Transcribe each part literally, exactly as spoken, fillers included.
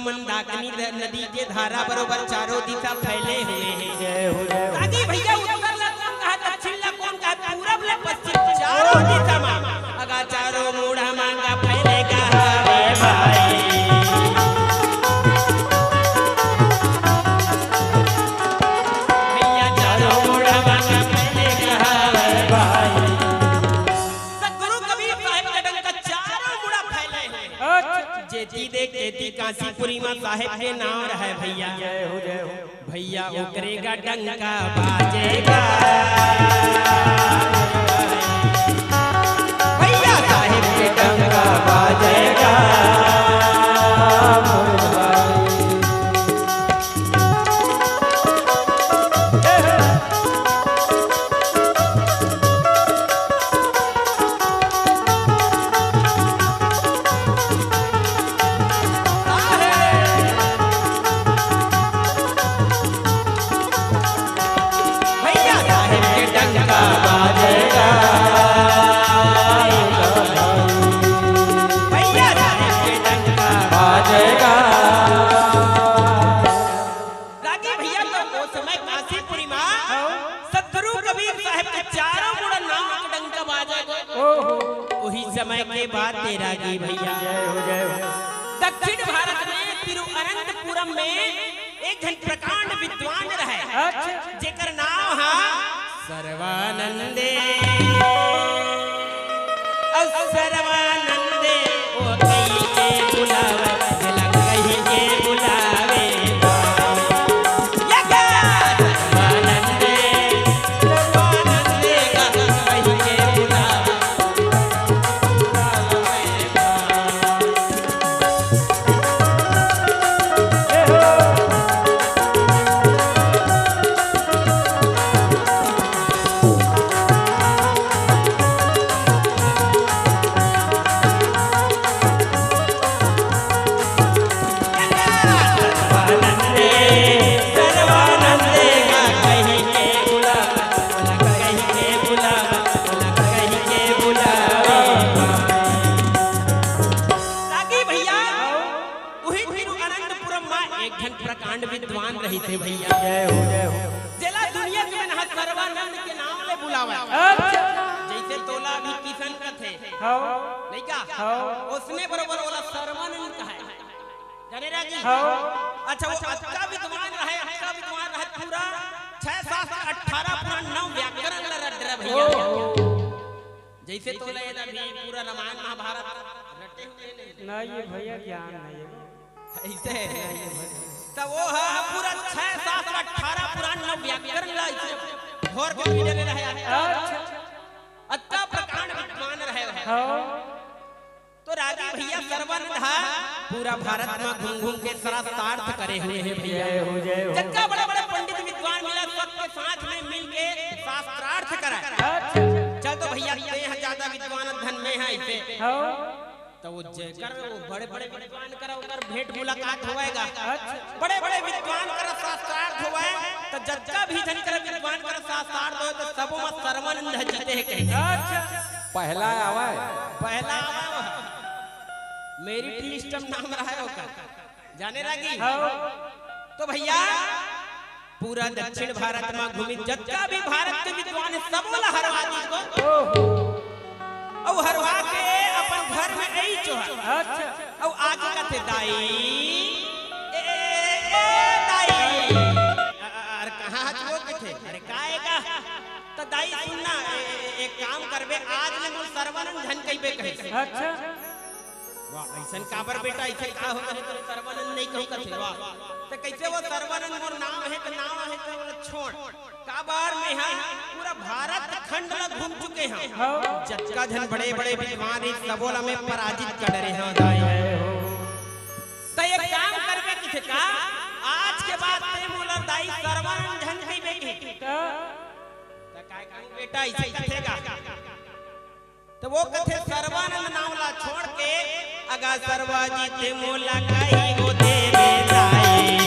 मंदाकिनी नदी के धारा बरोबर चारों दिशा फैले हुए हे। रागी भैया, उत्तर ला कौन कहा, दक्षिण ला कौन कहा, पूरब ले पश्चिम, चारों दिशा मा अगा चारों मुड़ा मा गा फैले गा हवे भाई। भैया, चारों मुड़ा मा गा फैले गा हवे भाई। सतगुरु कबीर साहब के डंका चारों मुड़ा फैले हे। अच्छा। जेती देख तेती काशीपुरी मा साहेब के नाम रहय भैया। जय हो, जय हो। भैया ओकरे गा डंका बाजेगा। भैया साहेब के डंका बाजेगा। भैया साहेब के डंका बाजेगा। भैया साहेब के डंका बाजेगा। रागी भैया, तो ओ समय काशीपुरी मा सतगुरु कबीर साहेब के चारों मुड़ा नाम के डंका बाजेगा। ओहो। उही समय के बात हे रागी भैया। जय हो, जय हो। दक्षिण भारत में तिरुवनंतपुरम में एक झन प्रकांड विद्वान रहय, अच्छा। जेकर नाम हा सर्वानंदे। अउ सर्वानंदे ओ कहि के बुलावे, दिल कहि के बुलावे। ये क्या? सर्वानंदे, सर्वानंदे का कहि के बुलावे। रागी भैया, उही तिरुवनंतपुरम मा एक झन प्रकांड विद्वान रहिथे भैया। जय हो, जय हो। जेला दुनिया के मन ह सर्वानंद के नाम ले बुलावय। अच्छा। जइसे तोला अभी किशन कथे। हाँ। नहीं का? हाँ। ओसने बरोबर ओला सर्वानंद कहय। जाने रागी? हाँ। अच्छा, वो अतका विद्वान रहय, अतका विद्वान रहय, पूरा छह शास्त्र, अठारह पुराण, नौ व्याकरण ल रट डरय भैया। ओहो। जइसे तोला ये अभी पूरा रामायण महाभारत रटे हुए नहीं। नहीं, ये भैया ज्ञान नहीं है। अइसे है। त ओ ह पूरा छह शास्त्र, अठारह पुराण, नौ व्याकरण ला अइसे घोर के पी डरे रहय। अच्छा। अतका प्रकांड विद्वान रहय। हाँ। तो रागी भैया, सर्वानंद हा पूरा भारत मा घूम घूम के शास्त्रार्थ करे हुए हे भैया। जय हो, जय हो। जतका बड़े बड़े पंडित विद्वान मिला, सबके साथ में मिल के शास्त्रार्थ करा। अच्छा। चल तो भैया, तें ह ज्यादा विद्वान, धन में है इसे। हाँ। त ओ जेकर ओ बड़े बड़े विद्वान करा ओकर भेंट मुलाकात होवय गा। अच्छा। बड़े बड़े विद्वान करा शास्त्रार्थ होवय, त जतका भी झन करा विद्वान करा शास्त्रार्थ होवय, त सबो मा सर्वानंद ह जीते हे कहे। अच्छा। पहला आवय। पहला आवय। मेरिट लिस्ट म नाम रहय ओकर। जाने रागी? हाँ। तो भैया, पूरा दक्षिण भारत मा घूमिस, जतका भी भारत के विद्वान हे, सबो ला हरवा दिस गो। ओहो। अउ हरवा के अपन घर में अइस ओ ह। अच्छा। अउ आके कथे, "दाई, ए, ए, ए, दाई।" अ, अ, अरे, कहाँ हस वो कथे? अरे, का हे का? त दाई, सुन ना, ए, ए, एक काम करबे, आज ले मोला सर्वानंद झन कहिबे कहिस। अच्छा। वाह, अइसन काबर बेटा, अइसन का हो गे, तोर सर्वानंद नइ कहूँ कथे, वाह। त कइसे ओ सर्वानंद मोर नाम हे, त नाम हे, त ओला छोड़। काबर मैं हा पूरा भारत खंड ला घूम चुके हँव। हाँ। जतका झन बड़े-बड़े विद्वान हे, सबो ला मैं पराजित कर डरे हँव, दाई। त एक काम करबे कथे का, आज के बाद तें मोला दाई सर्वानंद झन कहिबे कहे। का? त काय कहूँ बेटा, अइसे कथे का। त ओ कथे, "सर्वानंद नाम ला छोड़ के, अगा सर्वा जी तें मोला कहि ओ देबे दाई।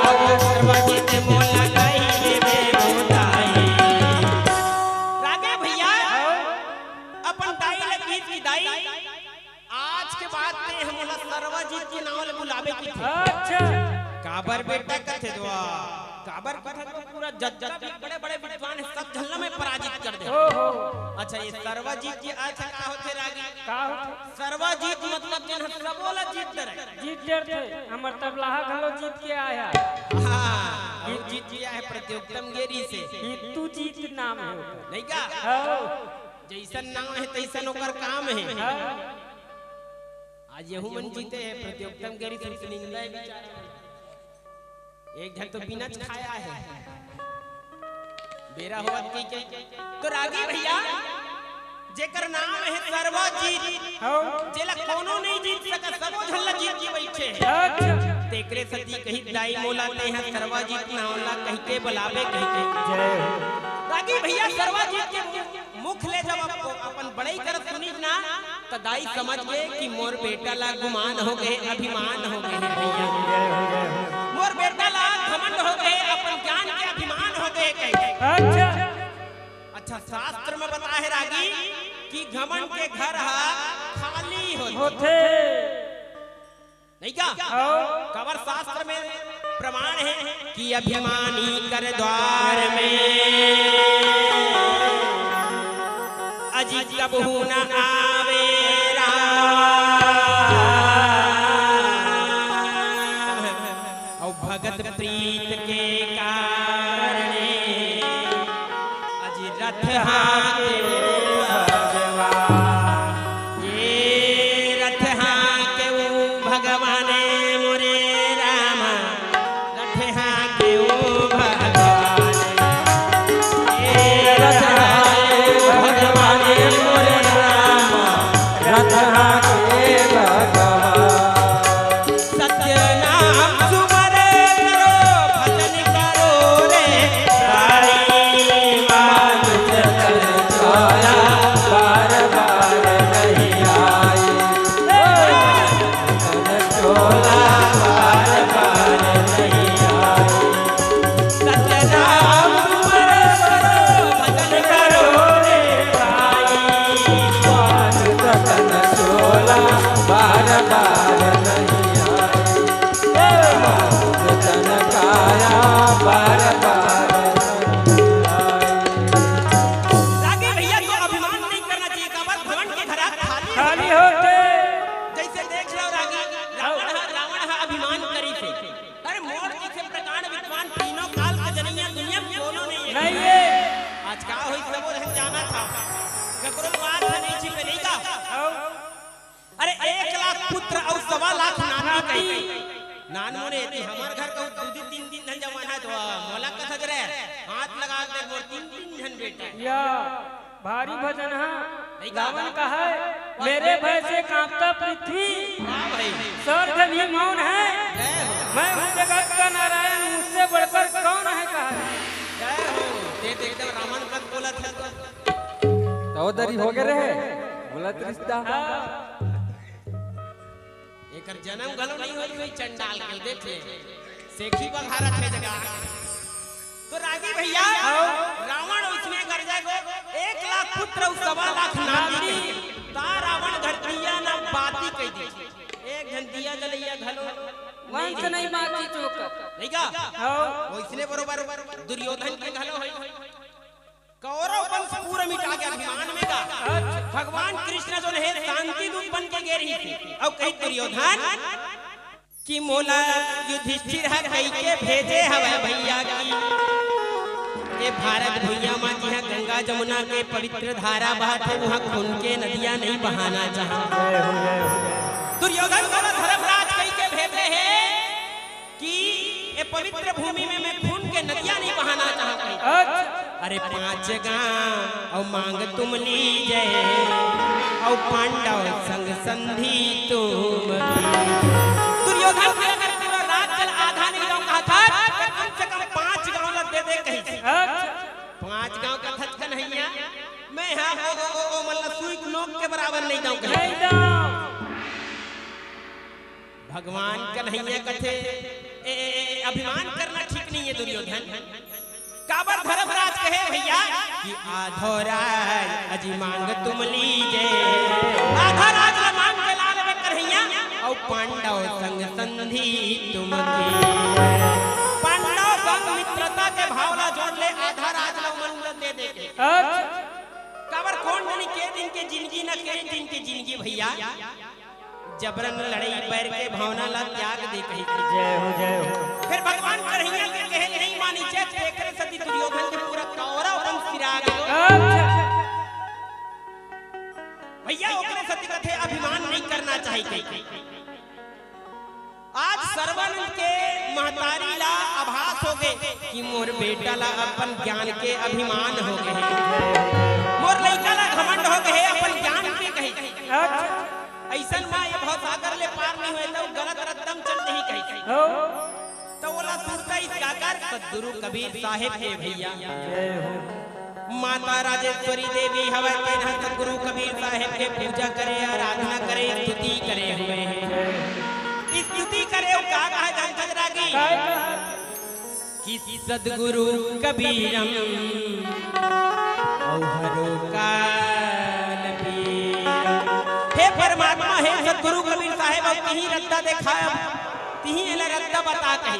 अगा सर्वा जी तें मोला कहि ओ देबे दाई।" रागे भैया, अपन दाई लगी ते ह मोला सर्वजीत के नांव ले बुलाबे कहिथे। अच्छा। काबर बेटा कथे दवा? काबर कथे तो पूरा जज्जा भी बड़े-बड़े विद्वान हे, सब झन ला मैं पराजित कर दे। ओहो। अच्छा, ये सर्वजीत के अर्थ का होथे रागी? का होथे? सर्वजीत मतलब जेन ह सबो ला जीत डरय। जीत डरथे। हमर तबलाहा घलो जीत के आय हे। हाँ, अउ जीत के आय हे प्रतियोगिता म गे रिहिसे। हित्तू जीत नाम हे ओकर। नहीं का? हाँ। जइसन नाम हे, तइसन ओकर काम हे। हाँ। आज यहू मन जीते हे, प्रतियोगिता म गे रिहिसे, निंदा हे बेचारा। एक झन तो बिनच खाय हे, बेरा होवत कहिके। तो रागी भैया, जेकर नाम हे सर्वजीत, हौ। जेला कोनो नहीं जीत सकय, सबो झन ला जीत के बइठे हे। अच्छा। तेकरे सेती कहिस दाई मोला, ते ह सर्वजीत नांव ला कहिके बलाबे कहिके। जय हो। रागी भैया, सर्वजीत के मुख ले जब अप-, अपन बड़ई करत सुनिस ना, त दाई समझ गे कि मोर बेटा ला गुमान हो गे, अभिमान हो गे हे भैया। मोर बेटा ला घमंड हो गे, अपन ज्ञान के अभिमान हो गे कहिके। अच्छा। अच्छा, शास्त्र में बताय हे रागी कि घमंड के घर ह खाली होथे। होथे। नहीं का? हाँ। काबर शास्त्र में प्रमाण हे कि अभिमानी कर द्वार में अजी कबहू न आवे राम। अउ भगत प्रीत के कारणे अजी रथ हाँके भगवान। ये रथ हाँके भगवान मोरे राम, रथ हाँके भगवान। ये रथ हाँके भगवान मोरे राम, रथ हाँके भगवान। सत्य नाम सुमर करो, भजन करो रे भाई। मान चंचल छोला बार बार नहीं आई। मान चंचल छोला बार बार नहीं आई। सत्यनाम सुमर करो, भजन करो रे भाई। पान सतन चोला बार बार नहीं आए। हे पान सतन काया बार बार नहीं आए। रागी भैया, तो अभिमान नहीं करना चाहिए, काबर घमंड के घरा खाली खाली होथे। जैसे देख लो रागी, रावण ह, रावण ह अभिमान करिस हे। अरे मोर जइसे प्रकांड विद्वान तीनों काल के जनइया दुनिया में कोनो नहीं हे। नहीं हे। आज का होइस सबो झन जानत हव। ककरो बात ह नहीं छिपे नहीं का। हव। अरे एक लाख पुत्र अउ सवा लाख नाती नाती। कही। नानमुन ए ती हमर घर कहूँ दू दू तीन तीन झन जवान हे तो मोला कथस रे। हाथ लगा दे मोर तीन तीन झन बेटा। या। भारी भजन ह। नहीं का? रावण कहय, मेरे भय से कांपता पृथ्वी, वाह भाई। स्वर्ग भी मौन है। जय हो। मैं हूँ जगत का नारायण, मुझसे बढ़कर कौन है कहय। जय हो। ते तो एकदम रावण कस बोलत हे तो। तो दरी हो गए रहे, बोलत रिश्ता। हाँ। एकर जनम घलो नहीं होय, कोई चंडाल के देख ले। सेखी बघारत हे जगा। तो रागी भैया, हाँ। रावण उसने गरजे को एक लाख पुत्र अउ सवा लाख नाती। ता रावण घर दिया ना बाती कहि दी। एक झन दिया जलैया घलो वंश नहीं बाची चोकर। नहीं का? हाँ। वइसने बरोबर दुर्योधन के घलो होय। कौरव वंश पूरा मिटा के अभिमान में का। अच्छा। भगवान कृष्ण जो हे शांति दूत बन के गे रहिस हे। अउ कही दुर्योधन कि मोला युधिष्ठिर ह कहि के भेजे हवय भैया कि ये भारत भुइयां म जिहां गंगा जमुना के पवित्र धारा बहत हे, उहां खून के नदियां नहीं बहाना चाहंव। दुर्योधन मोला धर्मराज कहि के भेजे हे कि ये पवित्र भूमि में मैं खून के नदियां नहीं बहाना चाहंव कहि। अच्छा। अरे पांच गांव अउ मांग तुम लीजे, अउ पांडव संग संधि तुम कीजे। दुर्योधन के अगर पूरा राज्य ला आधा नहीं गांव कहा था, तो कम से कम पांच गांव ला दे दे कही। अच्छा। पांच गांव का थचकन है या? मैं हा ओ, ओ, ओ, ओ, मतलब सुई के नोक के बराबर नहीं दंव कही। नहीं दंव। भगवान कन्हैया कथे, ए, ए, ए, अभिमान करना ठीक नहीं है दुर्योधन। काबर धर्मराज कहे भैया कि आधो राज अजी मांग तुम लीजे, आधा राज ला मांग के ला लेबे कन्हैया, पांडव संग संधि तुम कीन्ह। पांडव संग मित्रता के भाव ला जोड़ ले, आधा राज ला मन ला दे दे के। अच्छा। काबर कोन जनी के दिन के जिनगी न के दिन के जिनगी भइया। जबरन लड़ई बैर के भावना ला त्याग दे कही। जय हो, जय हो। फिर भगवान कन्हैया के कहे नहीं मानी, चेत एकरे सती दुर्योधन के पूरा कौरव वंश सिरा गयो। अच्छा। भइया ओकरे सती कथे अभिमान नहीं करना चाहिए। आज सर्वानंद के महतारी ला आभास हो गए कि मोर बेटा ला अपन ज्ञान के अभिमान हो गए, मोर लइका ला घमंड हो गए अपन ज्ञान के कही। अच्छा। अइसन माँ ये भवसागर ले पार नहीं हुए तो गलत रद्दम चल नहीं कही। हो। तो ओला सुरता इस गाकर सद्गुरु कबीर साहेब के भइया। जय हो। माता राजेश्वरी देवी हवय, तेन ह सतगुरु कबीर साहेब के पूजा करे, आराधना करे, स्तुति करे हुए हे। स्तुति करे, अउ का कहा जानत हस रागी? काय कहा? कि सतगुरु कबीरम अउ हरो काल पीरम। हे परमात्मा, हे सतगुरु कबीर साहेब, अउ तिही रद्दा देखाय, तिही एला रद्दा बता कही।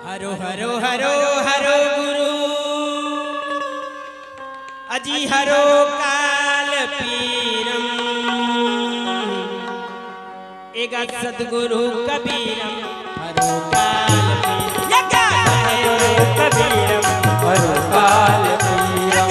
हरो हरो हरो हरो गुरु अजी हरो काल पीरम। एगा सतगुरु कबीरम हरो काल पीरम। एगा सतगुरु कबीरम हरो काल पीरम।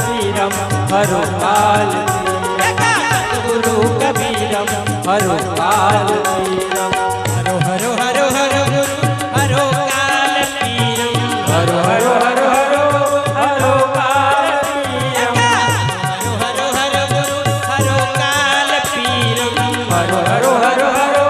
पीरम हरो काल पीरम। एगा सतगुरु कबीरम हरो काल पीरम। हरो हरो हरो हरो गुरु हरो काल पीरम। हरो हरो हरो हरो हरो काल पीरम। हरो हरो हरो गुरु हरो काल पीरम। हरो हरो हरो हरो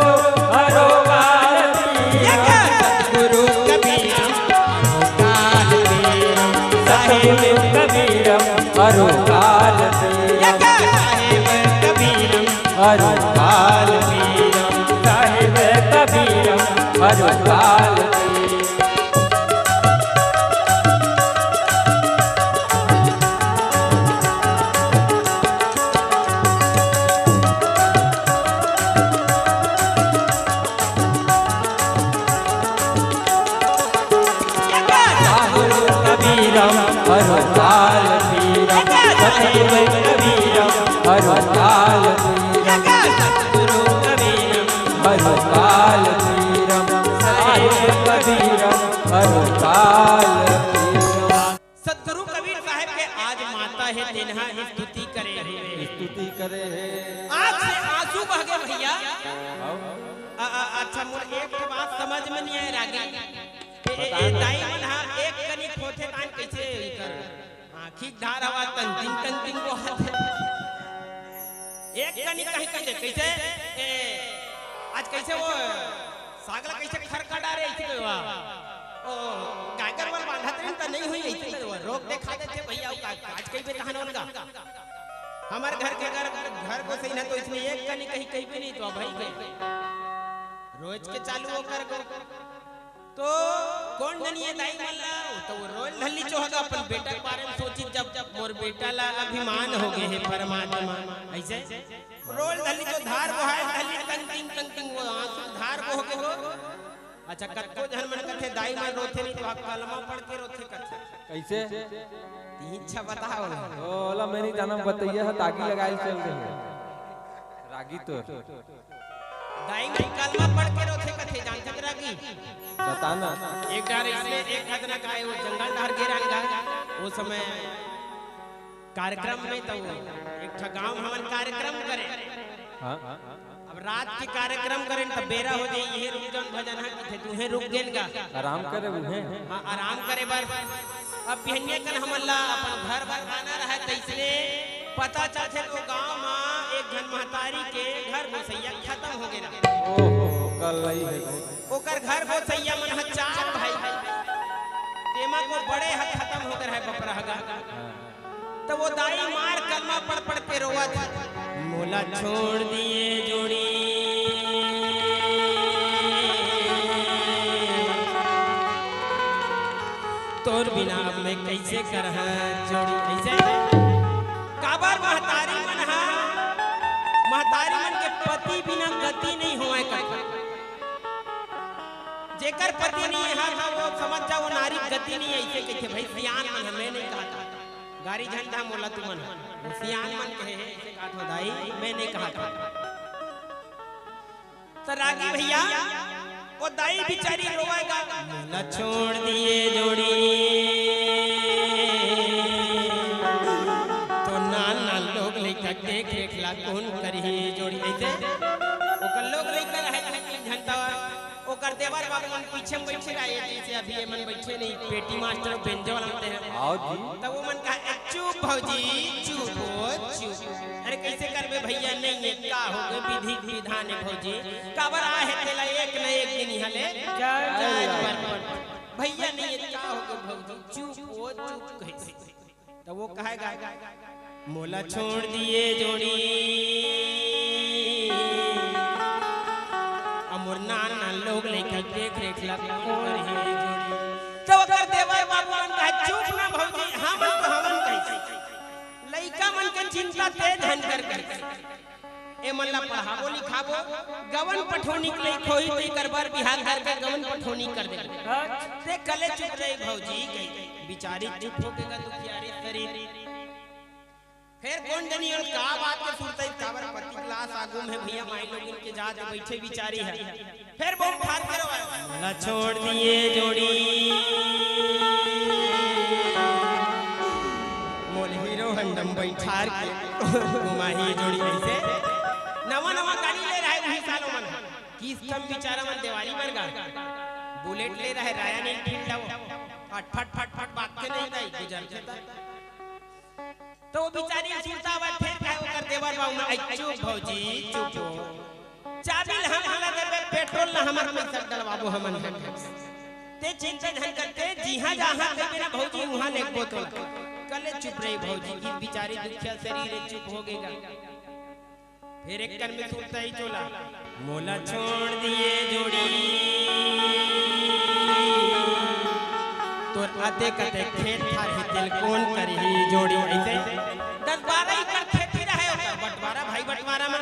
हरो काल पीरम। सतगुरु कबीरम हरो काल पीरम। साहेब कबीरम हरो काल पीरम। साहेब कबीरम हरो काल पीरम। साहेब कबीरम हरो काल पीरम। कबीरम हरो काल पीरम। सतगुरु कबीरम हरो काल पीरम। सतगुरु कबीरम हरो काल पीरम। साहेब कबीरम हरो काल पीरम। सतगुरु कबीर साहेब के आज माता हे, तेन ह स्तुति करे हे। स्तुति करे हे। आँख से आंसू बह गए भइया। हव। अ, अ, अच्छा, मोर एक ठो बात समझ में नहीं आए रागी। ए, ए, ए, दाई मन ह एक कनिक होथे तान कइसे कर? आँखी धार हवा तंतिंग तंतिंग बोहत। एक कनिक कहीं कइसे, कइसे? ए, आज कइसे वो साग ला कइसे खरका डारे, अइसे कहे वा। ओ, गाय गरवा ल बांधत रहिन त नहीं हुई, अइसे कहे वा। रोग देखा देथे भइया, अउ का, आज कई बे कहान ओलगा। हमर घर के घर, घर गोसई न तो इसमें एक कनी कहीं, कहीं भी नहीं तो भाई के। रोज के चालू ओकर को। तो कोन जनिए दाई मन ला, तो वो रोल धल्ली चोहगा अपन बेटा के बारे में सोची, जब, जब मोर बेटा ला अभिमान हो गए हे परमात्मा। अइसे? रोल धली जो धार बोहाय, धली तंग तिंग, तंग तिंग, वो आंसू धार बोह के हो। अच्छा, कतको झन मन कथे, "दाई मन रोथे नहीं, तो आप कलमा पढ़ के रोथे," कथे। कइसे? इच्छा बताओ ना। ओला मैं नहीं जानम, बतइया ह, तागी लगाइल चल रहे। रागी तो। दाई मन कलमा पढ़ के रोथे कथे, जानथस रागी? बता ना। एक डार इसमें एक घटना का है, वो जंगल डार गे रंगा, वो समय कार्यक्रम में तो एक ठा गांव हमन कार्यक्रम करे। हाँ। अब रात के कार्यक्रम करेन त बेरा हो जाई, इहे रुक जौन भजन ह कथे, तुहे रुक गेन गा। आराम करे उहे। हाँ, आराम करे बर। अब बिहनिया कन हमन ला अपन घर बर आना रहय, तइसने पता चलथे तो गांव म एक झन महतारी के घर गोसैया खतम हो गे रहय। ओहो, कल लई है। ओकर घर गोसैया मन ह चार भाई, तेमा को बड़े ह खतम हो गे रहय बपरहगा। हाँ। त वो दाई मार कलमा पढ़ पढ़ के रोवत, "मोला छोड़ दिए जोड़ी, तोर बिना अब मैं कइसे करहूं जोड़ी।" अइसे काबर महतारी मन ह, महतारी मन के बिना गति नहीं होवय कथे। जेकर पति नहीं हे, त वो समझ जा, वो नारी गति नहीं हे, अइसे कहिथे। भाई, सियान मन ह, मैं नहीं कहत हँव। गारी झन दे मोला तुमन ह, वो सियान मन कहे हे, अइसे कहत हँव दाई, मैं नहीं कहत हँव। त रागी भैया, वो दाई बिचारी रोवय गा, "मोला छोड़ दिए जोड़ी, तोर नान नान लोग लइका के देख रेख ला कोन करही जोड़ी?" अइसे ओकर लोग लइका रहे तीन झन, त ओकर देवर बाबू मन पीछे में बइठे रहे, जइसे अभी ये मन बइठे नहीं, पेटी मास्टर बेंजो वाला होथे। आओ जी। त वो मन कहा, "ए, चुप भौजी, चुप हो, चुप।" "अरे कइसे करबे भैया, नहीं हे, का होगे, विधि विधान हे भौजी, काबर आए हे तेला एक न एक दिन इहाँ ले जाए बर पड़ही। भैया नहीं हे, का होगे भौजी, चुप हो, चुप," कहिथे। त वो कहे गा, "मोला छोड़ दिए जोड़ी, अब मोर नान नान लोग लइका के देख रेख ला कोन करही जोड़ी?" त ओकर देवर बाबू मन कहे, "चुप ना भौजी, हमन तो हवन," कहिथे। "लइका मन के चिंता तें झन कर," कहिथे। "ए मन ला पढ़ाबो लिखाबो, गवन पठौनी के लइक होही त एकर बर बिहाव करके गवन पठौनी कर देबो। तें कले चुप रहे भौजी," कहिथे। बिचारी चुप होगे गा, दुखियारी शरीर। फेर कोन जनी ओला का बात के सुरतइस, काबर पति के लास आगू में भैया माई लोगिन के जात बइठे बिचारी हे। फेर बूम फार के रोवय, "मोला छोड़ दिए जोड़ी, मोला हीरो होंडा म बइठार के घुमाही जोड़ी।" अइसे नवा नवा गाड़ी ले रहे उही साल ओमन, किस्त म बिचारा मन देवारी बर गा, बुलेट ले रहे, राया नहीं ठीक था वो, फट फट फट फट बात के नहीं दाई, गुजर के त त वो बिचारी सुरता आवय, फेर कहे ओकर देवर बाबू मन, "अई चुप भौजी, चुप हो। चाबी ल हमन ला देबे, पेट्रोल ला हमर पइसा डलवाबो हमन ह। तें चिंता झन कर, तें जिहाँ जहाँ कहिबे ना भौजी, उहाँ लेगबो तोला।" "कले चुप रहे भौजी," कि बिचारी दुखिया शरीर हे, चुप होगे गा। फेर एक कन में सुरता ही चोला, "मोला छोड़ दिए जोड़ी, तोर अतेक अतेक खेत खार हे, तेला कोन करही जोड़ी?" अइसे दस बारह एकड़ खेती रहे ओकर, बंटवारा, भाई बंटवारा म।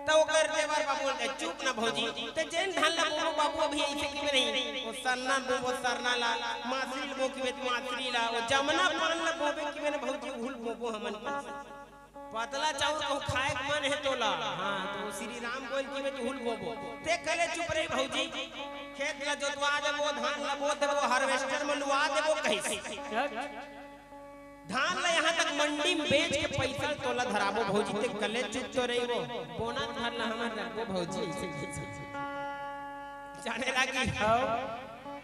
त ओकर देवर बाबू बोलथे, "चुप ना भौजी, तें जेन धान ला बोबो बाबू, अभी अइसे कहिबे नहीं, वो सरना बोबो सरना ला, मासरी ल बोबे कहिबे त मासरी ला, वो जमना पान ला बोबे कहिबे ना भौजी, उहू ल बोबो हमन।" पतला चाउर कहूँ खाए के मन हे तोला, हाँ, त श्री राम गोयल कहिबे त उहू ल बोबो। तें कले चुप रहे भौजी, खेत ला जोतवा देबो, धान ला बो देबो, harvester म लुवा देबो कहिस। धान ला यहाँ तक मंडी म बेच के पइसा ल तोला धराबो भौजी, तें कले चुप तो रहिबो, बोनस भर ला हमन रखबो भौजी। जाने लागी।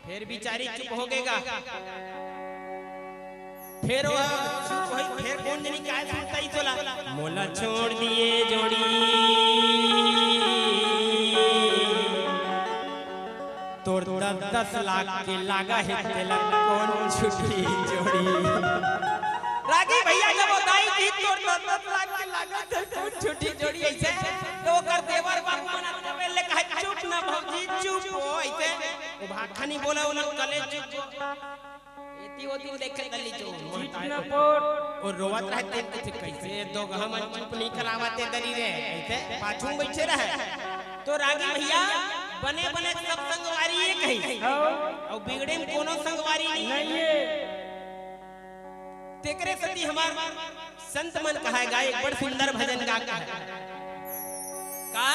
फेर बिचारी चुप होगे गा। फेर वो चुप होइस, फेर कोन जनी काय सुरता ही चोला, "मोला छोड़ दिए जोड़ी, तोर दस दस लाख के लागा हे, तेला कोन छुटही जोड़ी?" रागी भैया जब वो दाई कहिस, "तोर दस दस लाख के लागा हे, तेला कोन छुटही जोड़ी?" अइसे त ओकर देवर बाबू मन अतका बेर ले कहे, "चुप ना भौजी, चुप हो," अइसे। वो भाखा नहीं बोला, वो कले चुप। एती ओती देखे तली चो। वो रोवत रहे, तेन कथे, "कइसे दो गहा मन चुप नहीं करावत हे दरी रे?" अइसे पाछू म बइठे रहे। त रागी भैया बने बने सब संगवारी ये कहिस, अउ बिगड़े म कोनो संगवारी नहीं हे। तेकरे सेती हमर संत मन कहे गा, एक बड़ सुंदर भजन गा कहे, का?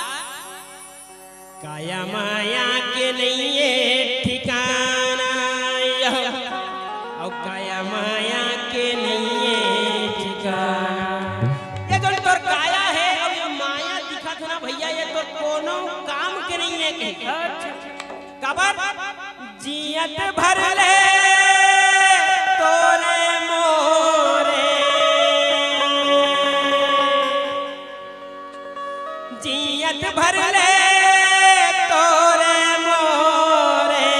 काया माया के नइये ठिकाना, अउ काया माया के नइये ठिकाना। ये जोन तोर काया हे, अउ ये माया दिखत हे ना भैया, ये तोर कोनो काम के नइये कहिके। काबर? जियत भर ले तोरे मोरे, जियत भर ले तोरे मोरे,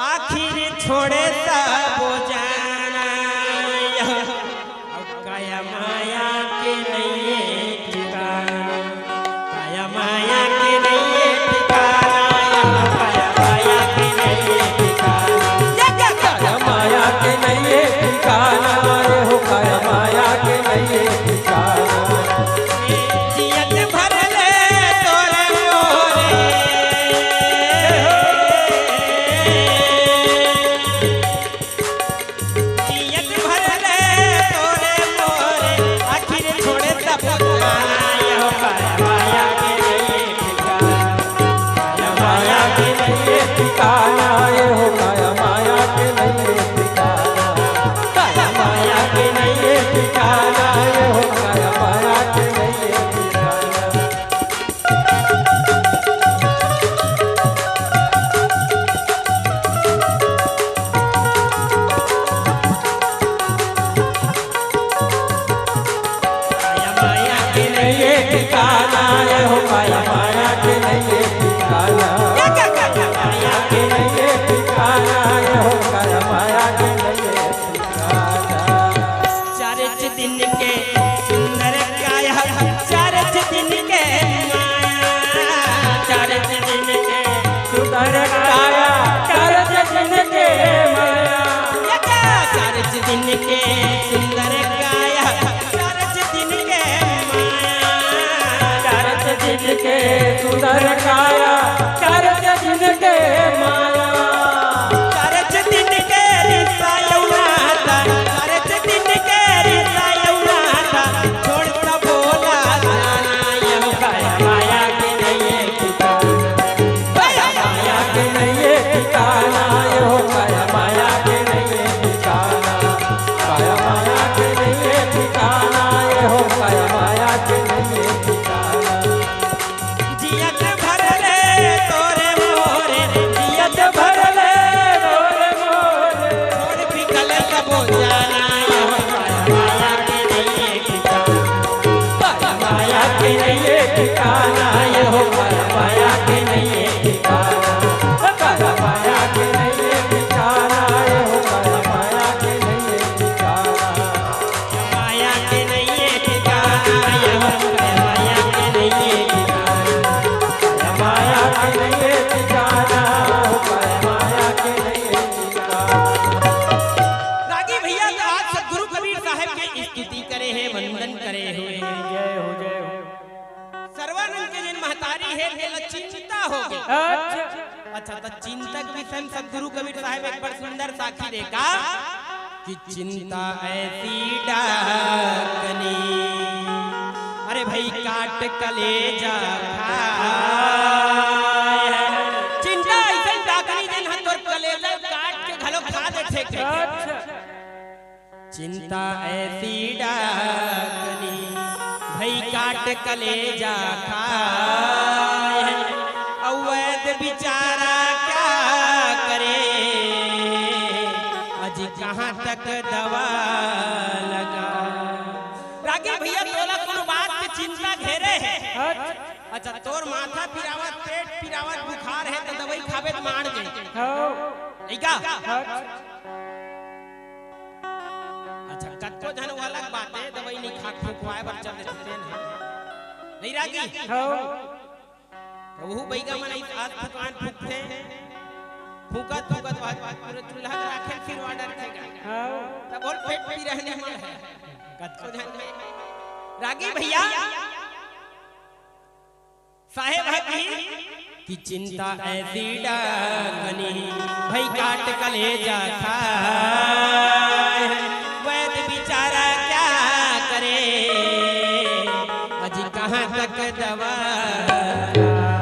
आखिर छोड़े सबो जाना। काया माया के नइये ठिकाना, काया माया के नइये ठिकाना, काया माया के नइये ठिकाना। काया माया के नइये ठिकाना, अरे हो काया माया के नइये ठिकाना। होगे। अच्छा। अच्छा, त चिंता के विषय में सतगुरु कबीर साहब एक बड़ सुंदर साखी दे का कि चिंता ऐसी डाकनी, अरे भाई, काट कलेजा खाए। चिंता ऐसी डाकनी, जेन ह तोर कलेजा काट के घलो खा देथे। अच्छा। चिंता ऐसी डाकनी, भई काट कलेजा खाए। अवैध बिचारा क्या करे, अजी कहाँ तक दवा लगा। रागी भैया, तोला कोनो बात के चिंता घेरे हे। अच्छा। अच्छा, तोर माथा पिरावत, पेट पिरावत, बुखार हे, त दवाई खाबे त माड़ जाही। हाँ। ठीक है? अच्छा। अच्छा, कतको झन वो अलग बात हे, दवाई नहीं खा, फुकवाए बर चल देथे तेन ह। नहीं रागी? हाँ। त वहू बइगा मन अइस आज फुकान फुकथे, फुकत फुकत बाद, बाद पूरे चूल्हा के राखे फिर order देगा। हाँ। त बोल पेट पी रहने मन हे। कतको झन में रागी भैया, साहेब ह कि चिंता ऐसी डाकनी, भई काट कलेजा खाए। वैध बिचारा क्या करे, अजी कहाँ तक दवा।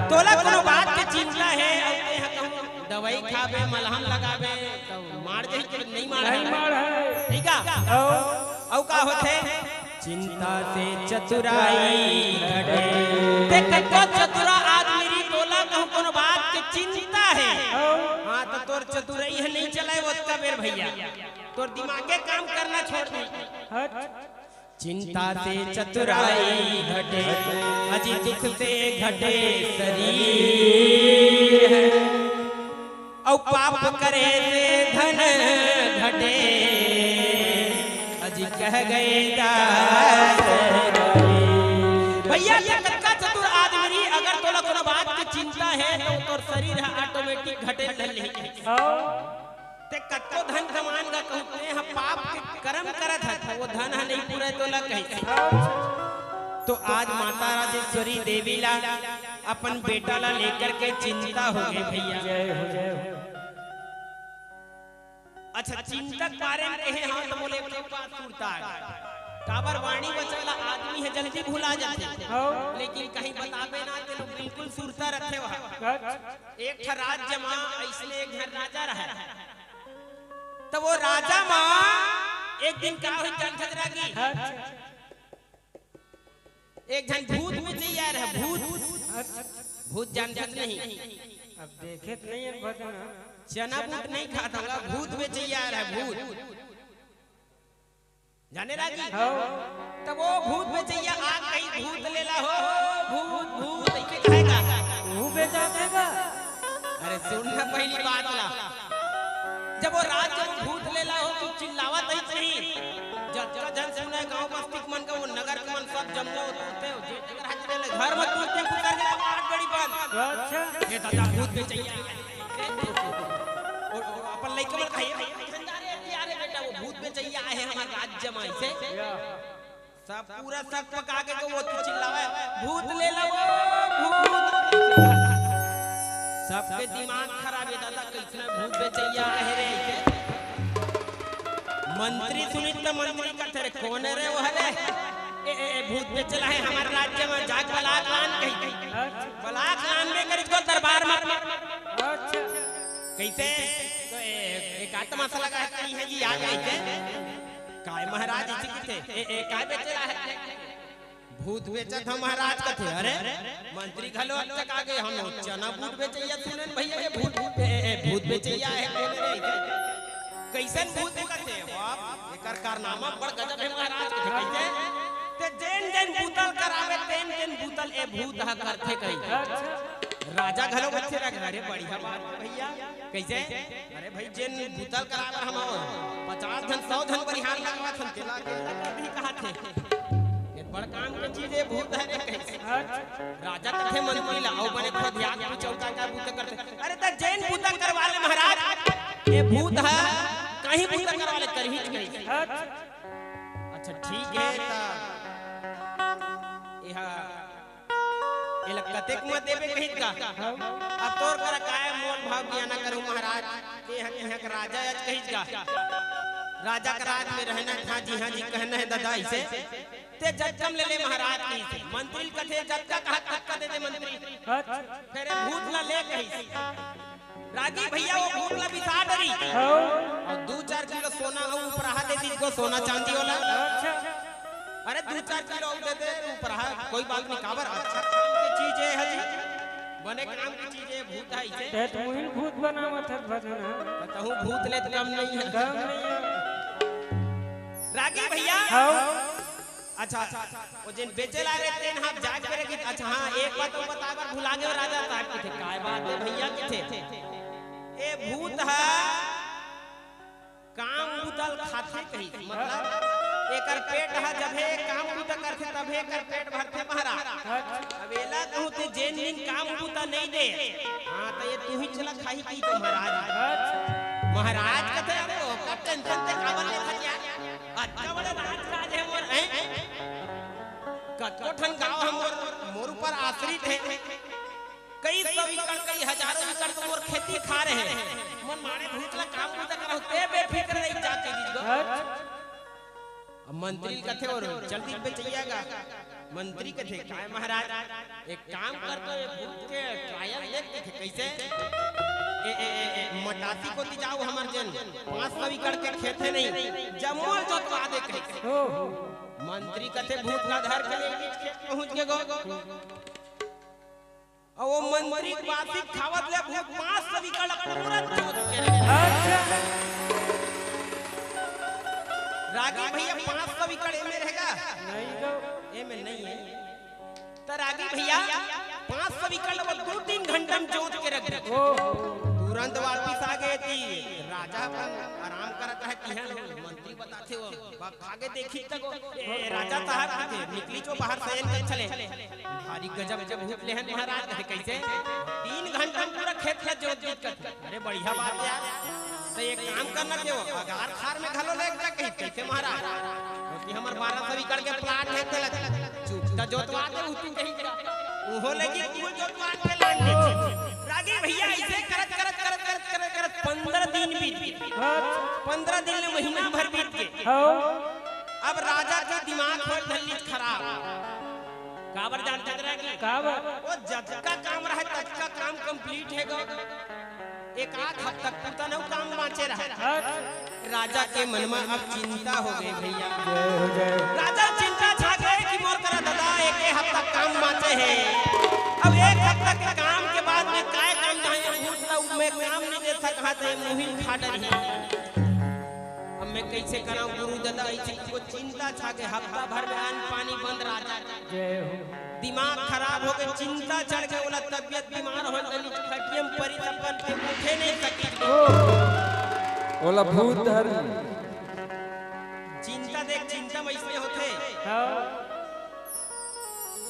तोला कोनो बात के चिंता हे, अउ तें ह कहूँ दवाई खाबे, मलहम लगाबे, त माड़ जाही कि नहीं माड़ हे? नहीं माड़ हे। ठीक है? अउ? अउ का होथे? चिंता से चतुराई घटे। देख, कतको चतुरा आदमी रही, तोला कहूँ कोनो बात के चिंता हे। हाँ। हाँ, त तोर चतुराई ह नहीं चलाए ओतका बेर भैया। तोर दिमागे काम करना छोड़ दे। हट। चिंता से चतुराई घटे, अजी दुख से घटे शरीर। अउ पाप करे से धन घटे, अजी कह गए दास कबीर। भैया, ये कतका चतुर आदमी रही, अगर तोला कोनो बात के चिंता हे, त तोर शरीर ह automatic घटे ल धर लेही। हाँ। तें कतको धन कमान गा कहूँ, तें ह पाप के करम करत हस, वो धन ह नहीं पूरे तोला कही। तो आज माता राजेश्वरी देवी ला अपन बेटा ला लेकर के चिंता हो गई भैया। जय हो, जय हो। अच्छा, चिंता के बारे में कहे हाँ, त मोला एक बात सुरता हे। काबर वाणी वचन ला आदमी ह जल्दी भुला जाथे। हाँ। लेकिन कहीं बताबे ना, तेन बिल्कुल सुरता रखे वह। अच्छा। एक ठा राज्य म अइसने एक झन राजा रहय। त वो राजा म एक दिन का होइस जानथस रागी? अच्छा। एक झन भूत बेचइया रहय, भूत। अच्छा। भूत जानथस नहीं? अब देखे त नहीं हे भजन। चना बूट नहीं खात होगा, भूत बेचइया रहय, भूत। जाने रागी? हाँ। त वो भूत बेचइया आ कही, "भूत लेला हो, भूत, भूत," अइसे कहे गा। वो बेचाथे गा। अरे सुन ना पहली बात ला। जब वो रात के भूत लेला हो, त चिल्लावत अइस नहीं। जतका झन सुनय गाँव बस्ती के मन का, वो नगर के मन सब जम्मो तुरते हो। जे नगर हाथ में ले, घर में तुरते कुतर के आठ बड़ी बंद। अच्छा। ये दादा भूत बेचइया। और, और अपन लइका मन कही, अरे बेटा, वो भूत बेचइया आए हे हमर राज्य म अइसे। या। सब पूरा सक पका के वो तो चिल्लावय, "भूत लेला वो, भूत।" सबके दिमाग खराब हे दादा, कइसने भूत बेचइया आए हे रे अइसे। मंत्री सुनिस त मंत्री कथे, "अरे कोन हे रे वो हरे? ए, ए, ए, भूत बेचे ल आए हे हमर राज्य म, जाके बला के लान," कही। बला के लानबे करिस त दरबार म। अच्छा। कइसे? त ए, एक आध तमासा लगा हे, कहीं हे जी, आ गए थे। काय महाराज जी कथे, "ए, ए, काय बेचे ल आए हे?" "भूत बेचत हँव महाराज," कथे। अरे, मंत्री घलो अचका गे, "हम चना बूट बेचइया सुनेन भैया, ये भूत, ए, ए, भूत बेचइया हे, कोन रे?" "कइसन भूत?" कथे, "बाप, एकर कारनामा बड़ गजब हे महाराज," कथे। "कइसे?" "ते जेन जेन बूता ल करावे, तेन तेन बूता ल ए भूत ह करथे," कही। राजा घलो बच्चे लग, "अरे बढ़िया बात हे भैया।" कइसे? "अरे भाई, जेन बूता ल कराए बर हम पचास झन, सौ झन बनिहार लगवाथन, तेला अकेल्ला कर दिही," कहाथे। "ये बड़ काम के चीज हे, भूत हरे," कहिस। राजा कथे मंत्री ला, "अउ बने खोदिया के पूछव का का बूता करथे?" "अरे त जेन बूता करवा ले महाराज, ये भूत ह कहीं बूता करवा ले, करही," कहिस। अच्छा ठीक हे, त एहा एला कतेक म देबे कहिस गा। अब तोर करा काय मोल भाव बियाना करहूं महाराज, ते ह इहां के राजा अस कहिस गा। राजा के राज में रहना था, जी हां जी कहना हे ददा, अइसे ते जतका म ले ले महाराज कहिस। मंत्री ल कथे, "जतका कहत ततका दे दे मंत्री।" अच्छा। फेर ए भूत ला ले कहिस। रागी भइया ओ भूत ला बिसा डरिस। हां। अउ दू चार किलो सोना अउ उपराहा दे दिस गो, सोना चांदी वाला। अच्छा। अरे दू चार किलो अउ दे दे उपराहा, कोई बात नहीं, काबर अच्छा काम के चीज हे जी, बने काम के चीज हे, भूत हे इसे। ते तो मुहिल भूत बनावत हस भजन, हां? तहूं भूत ले तो कम नहीं हे। कम नहीं हे। रागी भइया। हां। अच्छा, अच्छा, अच्छा। ओ जेन बेचे ला रे, तेन हाथ जाग के रे किथे। अच्छा, हां, एक बात अउ बताय बर भुला गेंव राजा साहब किथे। काय बात हे भइया किथे? ए भूत ह काम बूता ल खाथे कहिस, मतलब एकर पेट ह जभे काम बूता करथे तभे एकर पेट भरथे महाराज। अब एला कहूं ते जेन दिन काम बूता नइ दे, हां, त ए तुही चला खाही कहिथे महाराज। महाराज कथे, "अरे ओकर टेंशन ते काबर लेथस यार?" अतका बड़े राजराज हे मोर, हैं? कतको ठन गांव हे मोर, मोर ऊपर आश्रित हे। कई सौ एकड़, कई हजारों एकड़ तो मोर खेती खार हे। मन माड़े भूत ला काम बूता कराहूं, ते बेफिक्र रहि जा कहि दिस गो। अच्छा। अब मंत्री कथे, "अउ चल दिस बेचइया गा।" मंत्री कथे, "काय महाराज?" एक काम कर तो, ए भूत के trial देख, देखे कइसे। ए, ए, ए, ए, मटासी कोती जाव, हमर जेन पांच सौ एकड़ के खेत हे नहीं, जम्मो ल जोतवा दे कहिस। ओ। मंत्री कथे भूत ला धर के ले बीच खेत पहुंच गे गो। अउ ओ मंत्री के बासी खावत ले भूत पांच सौ एकड़ पूरा जोत के रख। अच्छा। रागी भइया पांच सौ एकड़ एमे रहेगा? नहीं गो। एमे नहीं हे। त रागी भइया, पांच सौ एकड़ ल वो दू तीन घंटा म जोत के रख दे। ओ। तुरंत वापिस आ गे ती। राजा अपन आराम करत रहे, तिहां मंत्री बताथे वो, बा-, आगे देखिस त वो, ए, राजा साहब किथे, निकलिस वो बाहर सयन कक्ष ले। भारी गजब के भूत ले हन महाराज, कथे कइसे? तीन घंटा म पूरा खेत ल जोत दिस कथे। अरे बढ़िया बात हे यार। त एक काम करना ते वो, अगार खार में घलो लेग जा कहिस, कइसे महाराज? क्योंकि हमर बारह सौ एकड़ के plot हे, तेला चुपता जोतवा दे, उतू कहिस। उहो लेगिस, उहो जोतवा के लान दे। रागी भइया, अइसे करत, करत, करत, करत, करत, करत पंद्रह दिन बीत गे। पंद्रह दिन ले महीना भर बीत गे। हां। अब राजा के दिमाग होय धर लिस खराब। काबर जानत हस रागी? काबर? वो जतका काम रहय, ततका काम complete हे गो। एक आध हफ्ता पूरता नव काम बांचे रहय। अच्छा। राजा के मन म अब चिंता हो गे भइया। जय हो, जय हो। राजा ल चिंता छा गे कि मोर करा ददा एक, एक हफ्ता काम बांचे हे। अब एक हफ्ता के काम के बाद में काय काम जाय, भूत ला मैं काम नइ दे सकत हंव, मुहिल खा डरही। अब मैं कइसे करंव गुरु ददा, अइसे को चिंता छा गे, हफ्ता भर में अन्न पानी बंद राजा। जय हो। दिमाग खराब हो गे, चिंता चढ़ गे, ओला तबियत बीमार हो गे, खटिया म परिस अपन के उठे नइ सकिस। ओ, ओला भूत धर। चिंता देख, चिंता वइसने होथे। हां।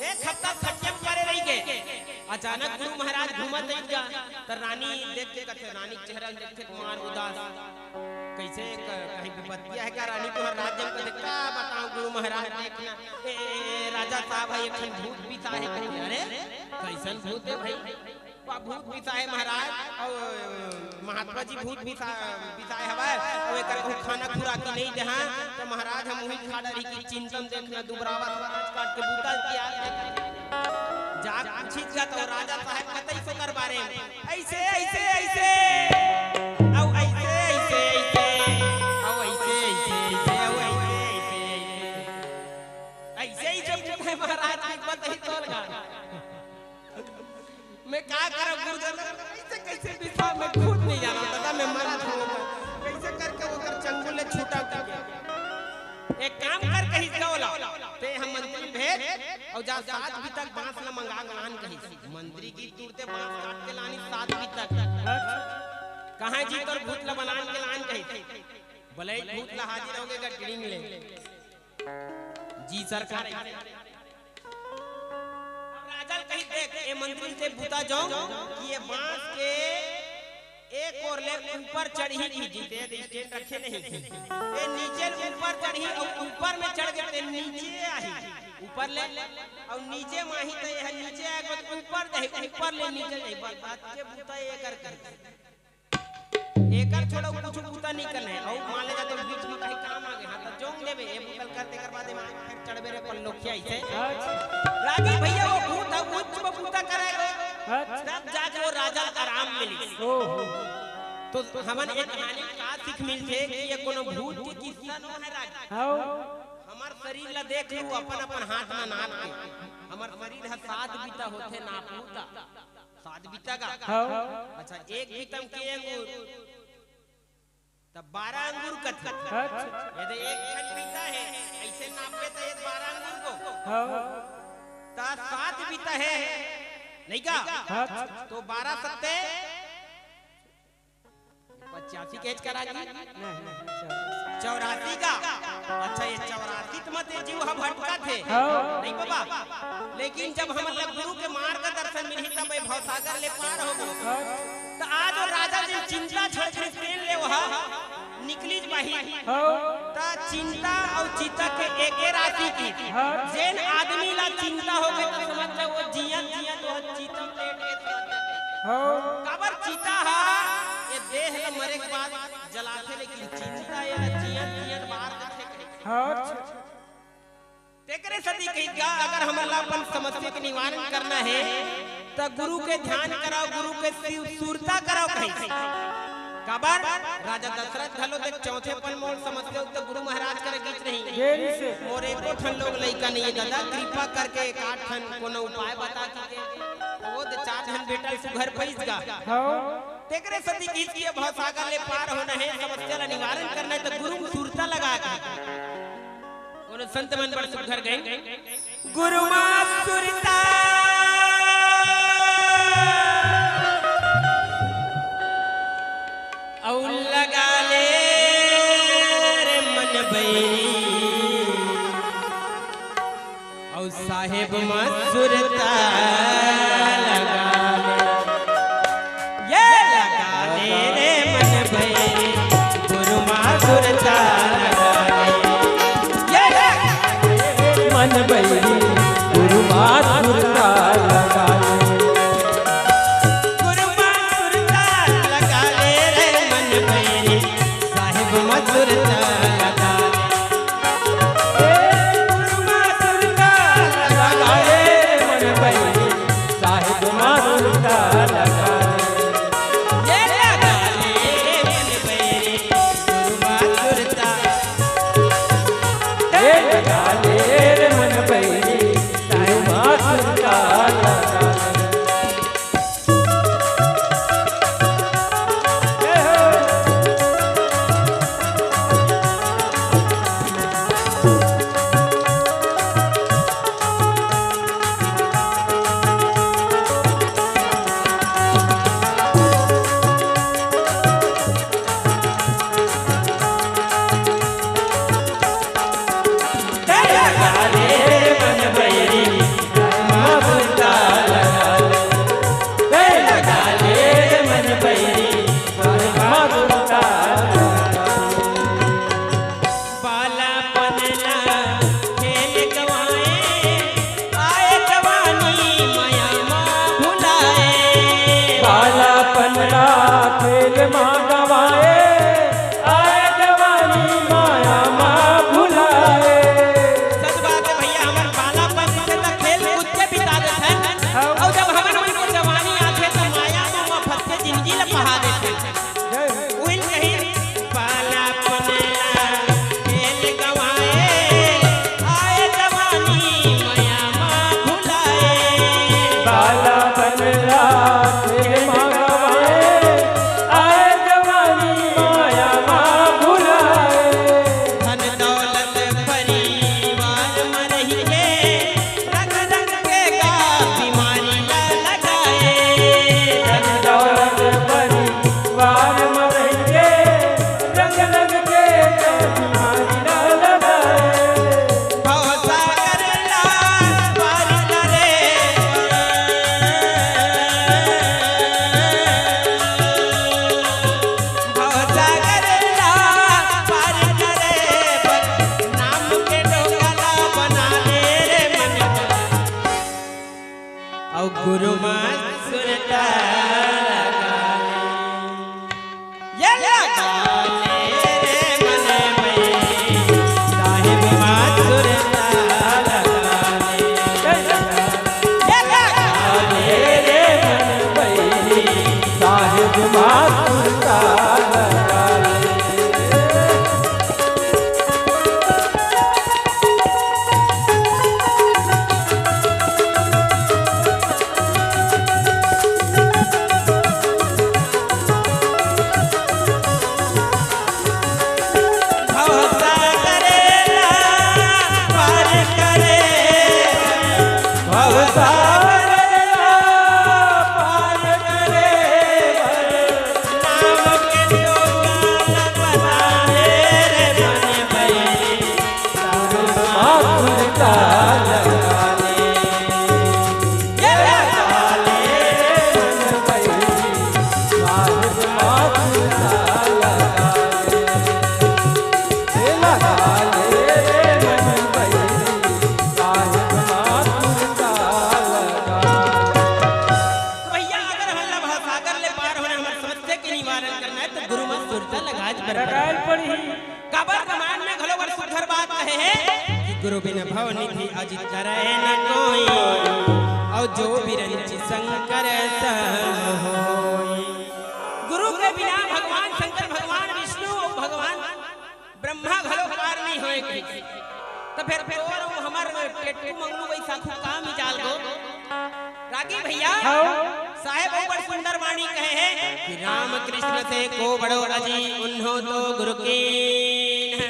एक हफ्ता खटिया म परे रहि गे। अचानक गुरु महाराज घूमत रहिस गा, त रानी देख के कथे, रानी के चेहरा ल देख के मार उदास। कइसे क-, कहीं विपत्ति हे का रानी तुंहर राज्य म? कथे, का बतावंव गुरु महाराज, देख ना, ए, ए, ए, राजा साहब हे, एक ठन भूत बिसाय हे। कथे, अरे, कइसन भूत हे भई? वा भूत बिसाय हे महाराज, अउ महात्मा जी भूत बिसा-, बिसाय हवय, अउ एकर कहूं खाना खुराकी नइ देहा, त महाराज ह मुहिल खा डरही कि चिंता म देख ना दुबरावत हवय, काट के बूता ल तियार हे। जाके पूछिस गा त राजा साहब बताइस ओकर बारे म। अइसे, अइसे, अइसे। अउ अइसे, अइसे, अइसे। अउ अइसे, अइसे, अइसे। अउ अइसे, अइसे, अइसे। अइसे, अइसे पूछे महाराज, एक बात ही तोल गा। मैं का करंव गुरुजन? अइसे कइसे बिसाहूं, मैं खुद नइ जानंव दादा, मैं मरत हंव। कइसे करके ओकर चंगुल ले छूटा कर। एक काम कर कहिस गा ओला, ते ह मंत्री भेज अउ जा सात बीता के बांस ला मंगा के लान कहिस। मंत्री गिस तुरते बांस काट के लानिस सात बीता के। कहां जी तोर भूत ला बलान के लान कहिस। बलई भूत ला हाजिर हो गे गा टिड़िंग ले। जी सरकार। अब राजा ल कहिस देख, ए मंत्री ल ते बूता जोंग कि ए बांस के ए कोर ले ऊपर चढ़ही कि जी, ते stand रखे नहीं। ए नीचे ले ऊपर चढ़ही अउ ऊपर में चढ़ के ते नीचे आही। ऊपर ले, अउ नीचे माही त एह नीचे आए, ऊपर जाही, ऊपर ले नीचे जाही, बस, बस के बूता एकर कर। एकर छोड़ो, कुछ बूता नहीं करना है। अउ मान ले जा तो बीच में कहीं काम आ गए, हाँ, तो जोंग देबे, ये बूतल कर, तेकर बाद में फिर चढ़बे रे पल्लोखिया इसे। अच्छा। रागी भैया वो भूत है, उच्च में बूता कराएगा। अच्छा। तब जाके वो राजा आराम मिली। ओहो। तो हमन एक कहानी का सीख मिलथे कि ये कोनो भूत के किस्सा नो है रागी। हाँ। हमर शरीर ला देख लू, अपन अपन हाथ में नाप के। हमर शरीर ह सात बीता होथे नापू त। सात बीता का? हाँ। अच्छा, एक बीता म के अंगूर? तब बारह अंगूर कथे। अच्छा। यदि एक ठन बीता है, ऐसे नापे तो एक बारह अंगूर को। हाँ। त सात बीता है, नहीं का? हाँ। तो बारह सत्ते पचासी के करा जी? नहीं, चौरासी। चौरासी का? अच्छा, ये चौरासी त मते जीव ह भटका थे। हाँ। नहीं बाबा, लेकिन जब हमन ला गुरु के मार्गदर्शन मिलही, तब ये भवसागर ले पार होबो। हाँ। त आज वो राजा जी चिंता छोड़ के तेल ले वहा निकली बाही। हाँ। त चिंता अउ चिता के एके राशि की। हाँ। जेन आदमी ला चिंता होगे त समझ ले वो जियत जियत वो चिता में लेट के समझ ले। हाँ। काबर चिता हा ये देह ल मरे के बाद जलाथे, लेकिन चिंता ये ला जियत जियत बार देथे। हाँ। तेकरे सेती कहिस गा, अगर हमन ला अपन समस्या के निवारण करना हे, त गुरु के ध्यान कराओ, गुरु के सु-, सुरता कराओ कहिस। काबर? राजा दशरथ घलो देख चौथे पल मोर समस्या उत गुरु महाराज करा गीच नहीं। देरी से। मोर एको ठन लोग लइका नहीं है दादा, कृपा करके एक आध ठन कोनो उपाय बता दीजिए। वो दे चार ठन बेटा सुघर पइस गा। हाँ। तेकरे सेती गीच के भवसागर ले पार होना हे, समस्या ला निवारण करना हे, त गुरु में सुरता लगा के। कोनो संत मन बड़ सुघर गए, गुरु मा सुरता अउ लगा ले रे मन बैरी, अउ साहेब मा सुरता लगा ले। ये लगा ले रे मन बैरी, गुरु मा सुरता लगा ले। ये लगा ले रे मन बैरी, गुरु मा सुरता लगा ले। गुरु मा सुरता लगा ले रे मन बैरी, साहेब मा सुरता लगा ले। ए गुरु मा सुरता लगा ले रे मन बैरी, साहेब मा सुरता लगा ले। ये लगा ले रे मन बैरी, गुरु मा सुरता। ए लगा ले रे मन बैरी, साहेब मा सुरता गुरु मा सुरता लगा ले, ये लगा ले रे मन भाई, साहिब मा सुरता लगा ले। ये लगा ले रे मन भाई, साहिब मा सुरता लगा ले। तो भैया, अगर हमन ला भवसागर ले पार होना, हमर समस्या के निवारण करना है, तो गुरु मा सुरता लगाए बर पड़ही। काबर रामायण में घलो बड़ सुघर बात कहे हे कि गुरु बिन भव निधि अजित तरह न कोई, अउ जो बिरंचि शंकर सम होई। गुरु के बिना भगवान शंकर, भगवान विष्णु अउ भगवान ब्रह्मा घलो पार नहीं होए कहिस। त फेर तोर अउ हमर टेटू मंगलू वैसाखू का मिजाल गो? रागी भैया, हव। साहेब अउ बड़ सुंदर बाणी कहे हे कि राम कृष्ण से को बड़ो अजी, उन्हों तो गुरु कीन्ह।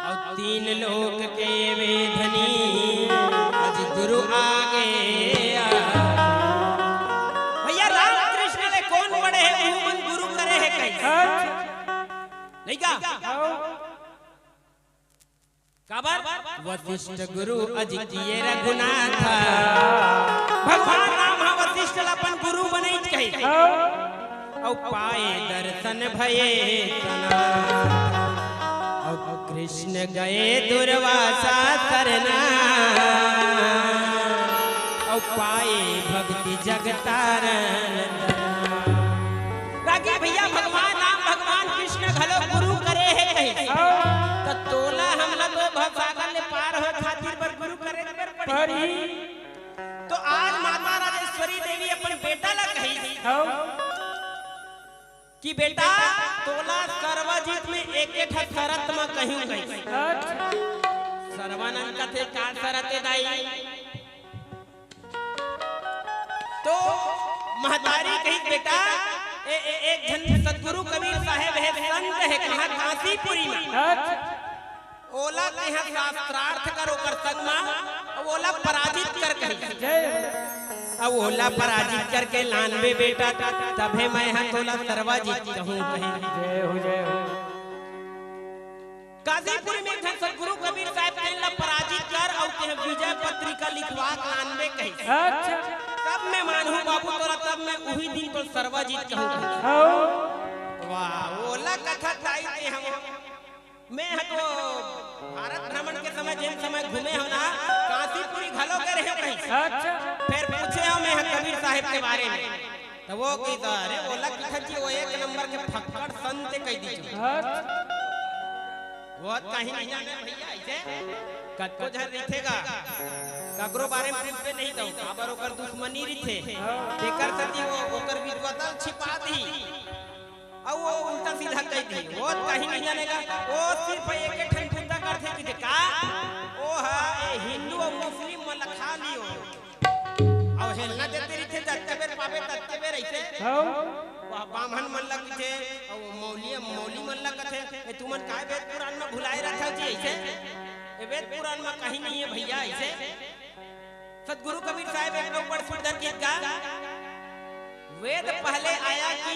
अउ तीन लोक के वे धनी, अजी गुरु आगे आ। भैया, राम कृष्ण ले कोन बड़े हे, उहू मन गुरु करे हे कहिस। अच्छा। नहीं का? हव। काबर? वशिष्ठ गुरु अजि किए रघुनाथ। भगवान राम ह वशिष्ठ ल अपन गुरु बनइच कहिस। अउ पाए दर्शन भये सना। अउ कृष्ण गए दुर्वासा सरना। अउ पाए भक्ति जग तारन। रागी भैया, भगवान राम, भगवान कृष्ण घलो गुरु करे हे कहे। हाँ। त तोला हमला तो भवसागर ले पार होए खातिर बर गुरु करे बर पड़ही। पड़ही। तो आज माता राजेश्वरी देवी अपन बेटा ला कही हाँ। कि बेटा, तोला सर्वजित में एक एक ठा शरत म कहिहूं कही। अच्छा। सर्वानंद कथे, का शरत हे दाई? तो महतारी कही, "बेटा, ए, ए, एक झन सतगुरु कबीर साहेब हे, संत हे, कहाँ? कांसीपुरी में। अच्छा। ओला तेहा शास्त्रार्थ कर ओकर संग मा, अउ ओला पराजित कर," कही। जय। "अउ ओला पराजित करके लानबे बेटा, तभे मैं ह तोला सर्वजित कहूं," कही। जय हो, जय हो। कांसीपुरी में एक झन सतगुरु कबीर साहेब तेन ला पराजित कर अउ तेह विजय पत्रिका लिखवा के लानबे कहिस। अच्छा। तब मैं मानहूं बाबू तोला, तब मैं उही दिन तोला सर्वजित कहूं। हव। वाह, ओला कथा ताई के हम। मैं ह तो भारत भ्रमण के समय, जेन समय घूमे हंव ना, कांसीपुरी घलो गे रहेंव कहिस। अच्छा। फेर पूछे हंव मैं ह कबीर साहेब के बारे में। त ओ कहिस, "अरे, ओला कथस जी, ओ एक नंबर के फक्कड़ संत कहि दीजिए।" अच्छा। ओ कहीं नहीं जाने भैया, अइसे कतको झन रहिथे गा, ककरो बारे में पूछबे नहीं तो, काबर ओकर दुश्मनी रहिथे, तेकर सेती ओ ओकर विद्वता ल छिपा दी, अउ ओ उल्टा सीधा कहि दी, ओ कहीं नहीं जाने गा, ओ सिर्फ एक ठन बूता करथे कि का, ओ ह ए हिंदू अउ मुस्लिम मन ल खा लियो। अउ हेलना देते रहिथे, जतके बेर पाबे, ततके बेर अइसे। हव। वह बाम्हन मन ल कथे, अउ मौलिया, मौली मन ल कथे, "ए, तुमन काय वेद पुराण म भुलाए रथव जी अइसे? ए, वेद पुराण म कहीं नहीं हे भैया अइसे।" सतगुरु कबीर साहेब एक अउ बड़ सुंदर गीत गा, "वेद पहले आया कि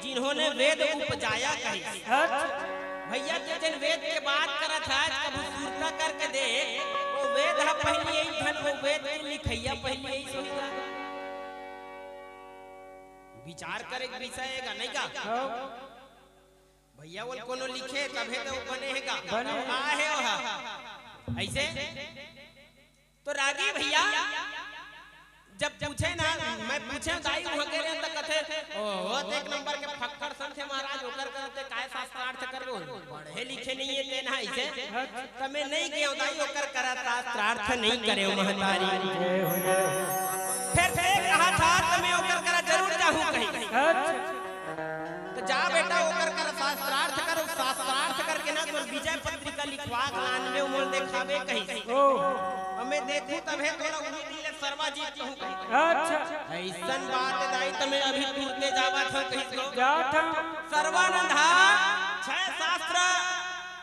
जिन्होंने वेद उपजाया" कही। अच्छा। भैया, ते जेन वेद के बात करत हस, कभू सुरता करके देख, ओ वेद ह पहिली अइस धन, ओ वेद के लिखइया पहिली अइस होही गा। विचार करे के विषय हे गा, नहीं का? हाँ। भैया, ओला कोनो लिखे, तभे तो बने हे गा। बने। का हे ओहा? अइसे? तो रागी भैया, जब पूछे ना, मैं पूछे दाई, वहाँ कह रहे हैं, तो कथे, "ओ, वो तो एक नंबर के फक्कड़ संत हे महाराज, ओकर करते काय शास्त्रार्थ कर लो, पढ़े लिखे नहीं है तेन हा इसे।" त मैं नहीं गयो दाई, ओकर करा शास्त्रार्थ नहीं करे महतारी। फिर से कहा था, त मैं ओकर करा जरूर जाहूँ कहीं। त जा बेटा, ओकर करा शास्त्रार्थ कर, शास्त्रार्थ करके ना तोर विजय पत्रिका लिखवा के लानबे, मोल देखाबे कहीं। ओ। अब मैं देखूँ तभे तोला उही दिन ले सरवा जीत कहूँ कहीं। अच्छा। अइसन बात हे दाई, त मैं अभी तुरते जावत हँव कहिस तो। जात हँव। सर्वानंद हा छह शास्त्र,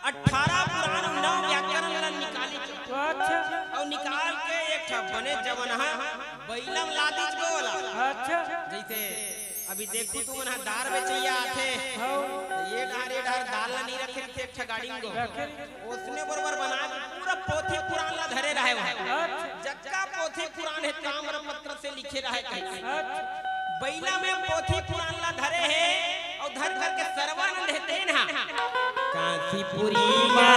अठारह पुराण, नौ व्याकरण ला निकालिस। अच्छा। अउ निकाल के एक ठा बने जवन हा बइला म लादिस गो ओला। अच्छा। जइसे अभी देखू तुमन हा दार बेचइया आथे, हव। त ये डहर, ये डहर दार ला नइ रखे रहिथे एक ठा गाड़ी म गो। रखे। ओसने बरोबर बना के पूरा पोथी पुराण ला धरे रहय वहाँ। अच्छा। जतका पोथी पुराण हे ताम्रपत्र से लिखे रहय कहिस। अच्छा। बइला म पोथी पुराण ला धरे हे अउ धर धर के सर्वानंद हे तेन हा। काशीपुरी मा,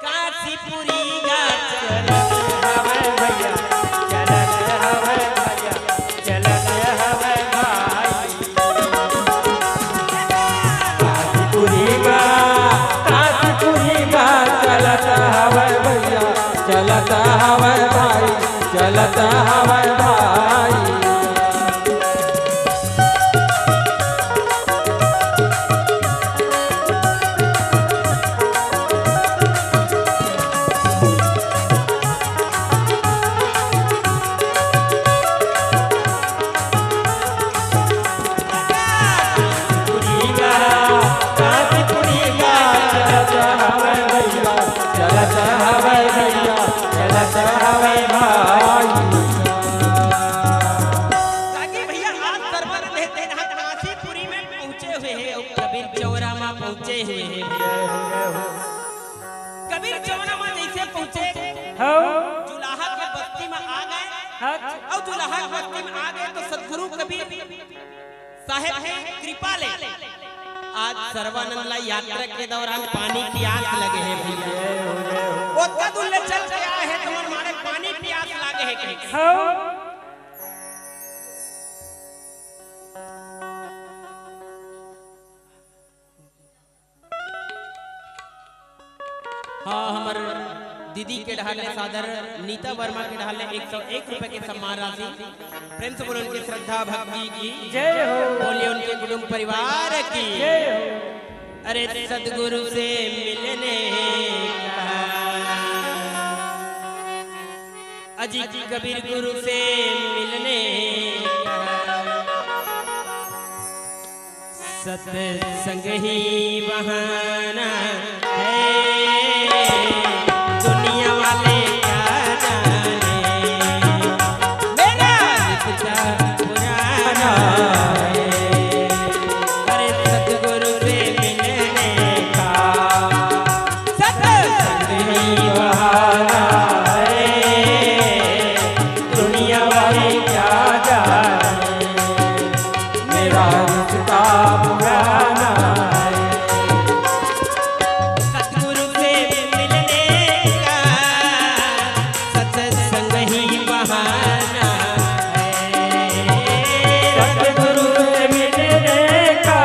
काशीपुरी मा चलत हवय भइया, चलत हवय भइया, चलत हवय भाई। काशीपुरी मा, काशीपुरी मा चलत हवय भइया, चलत हवय भाई, चलत हवय भाई। ताकि भइया आज सर्वानंद हे तेन हा काशीपुरी म पहुँचे हुए हे अउ कबीर चौरा म पहुँचे हुए हे। कबीर चौरा म जइसे पहुँचे, हव। जुलाहा के बस्ती म आ गए। अच्छा। अउ जुलाहा के बस्ती म आ गए त सतगुरु कबीर साहेब के कृपा ले आज सर्वानंद ला यात्रा के दौरान पानी पियास लगे हे भइया। ओतका दूर ले चल के आए हे, त हमर मारे पानी पियास लागे हे कहिस। हव। हाँ, हमर दीदी के डहार ले सादर नीता वर्मा के डहार ले एक सौ एक रुपए के सम्मान राशि। प्रेम से बोलो उनके श्रद्धा भक्ति की जय हो। बोलिए उनके कुटुंब परिवार की जय हो। अरे सतगुरु से मिलने का, अजी कबीर गुरु से मिलने का। सत्संग ही बहाना है, दुनिया वाले क्या जाने, मेरा रिश्ता पुराना है। अरे सतगुरु से मिलने का सत्संग ही बहाना है, दुनिया वाले क्या जाने, मेरा रिश्ता पुराना है। सतगुरु से मिलने का सत्संग ही बहाना है। सतगुरु से मिलने का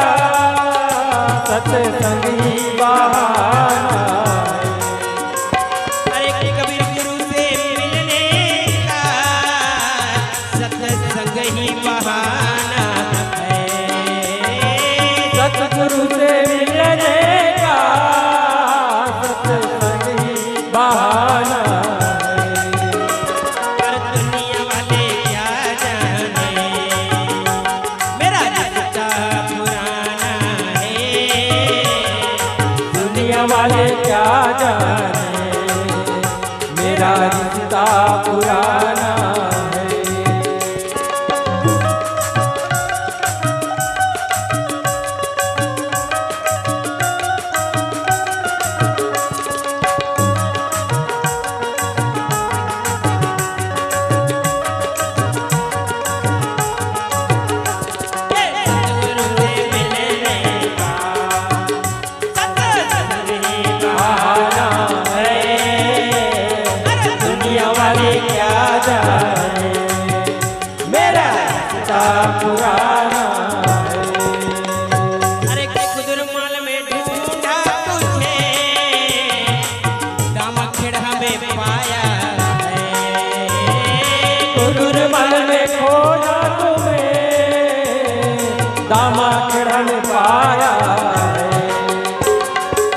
सत्संग ही बहाना है। अरे कबीर गुरु से मिलने का सत्संग ही बहाना है। सतगुरु से मिलने का सत्संग ही बहाना है। पर दुनिया वाले क्या जाने, मेरा रिश्ता पुराना है। दुनिया वाले क्या जाने, मेरा रिश्ता पुराना है। सत्संग ही बहाना है। अरे दुनिया वाले क्या आया है। कुदुर मल में खोजा तुम्हें, दामा खेड़ा में पाया है।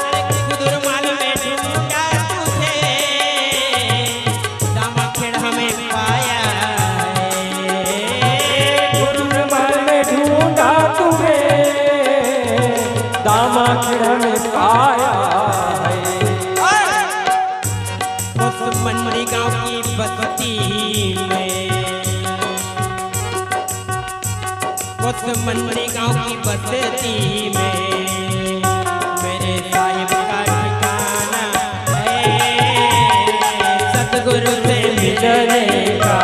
अरे कुदुर मल में ढूंढा तुझे, दामा खेड़ा में पाया है। कुदुर मल में ढूंढा तुम्हें, दामा खेड़ा में पाया है। और उस मंडी गांव की बस्ती में, उस मंडी गांव की बस्ती में मेरे साहिब का ठिकाना है। सतगुरु से मिलने का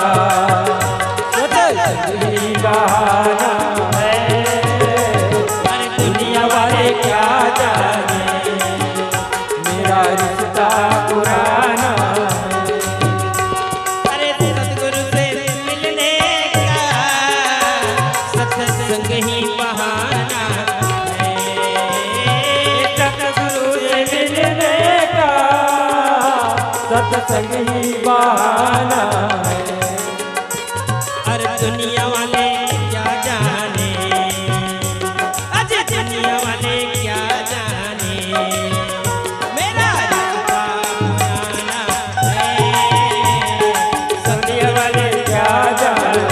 सतगुरु ही बहाना है। पर दुनिया वाले क्या जाने, मेरा रिश्ता पुराना है। अरे सतगुरु से मिलने का सत्संग ही बहाना है। सतगुरु से मिलने का सत्संग ही बहाना है। अरे दुनिया वाले क्या जाने, अरे दुनिया वाले क्या जाने, मेरा रिश्ता पुराना है। दुनिया वाले क्या जाने,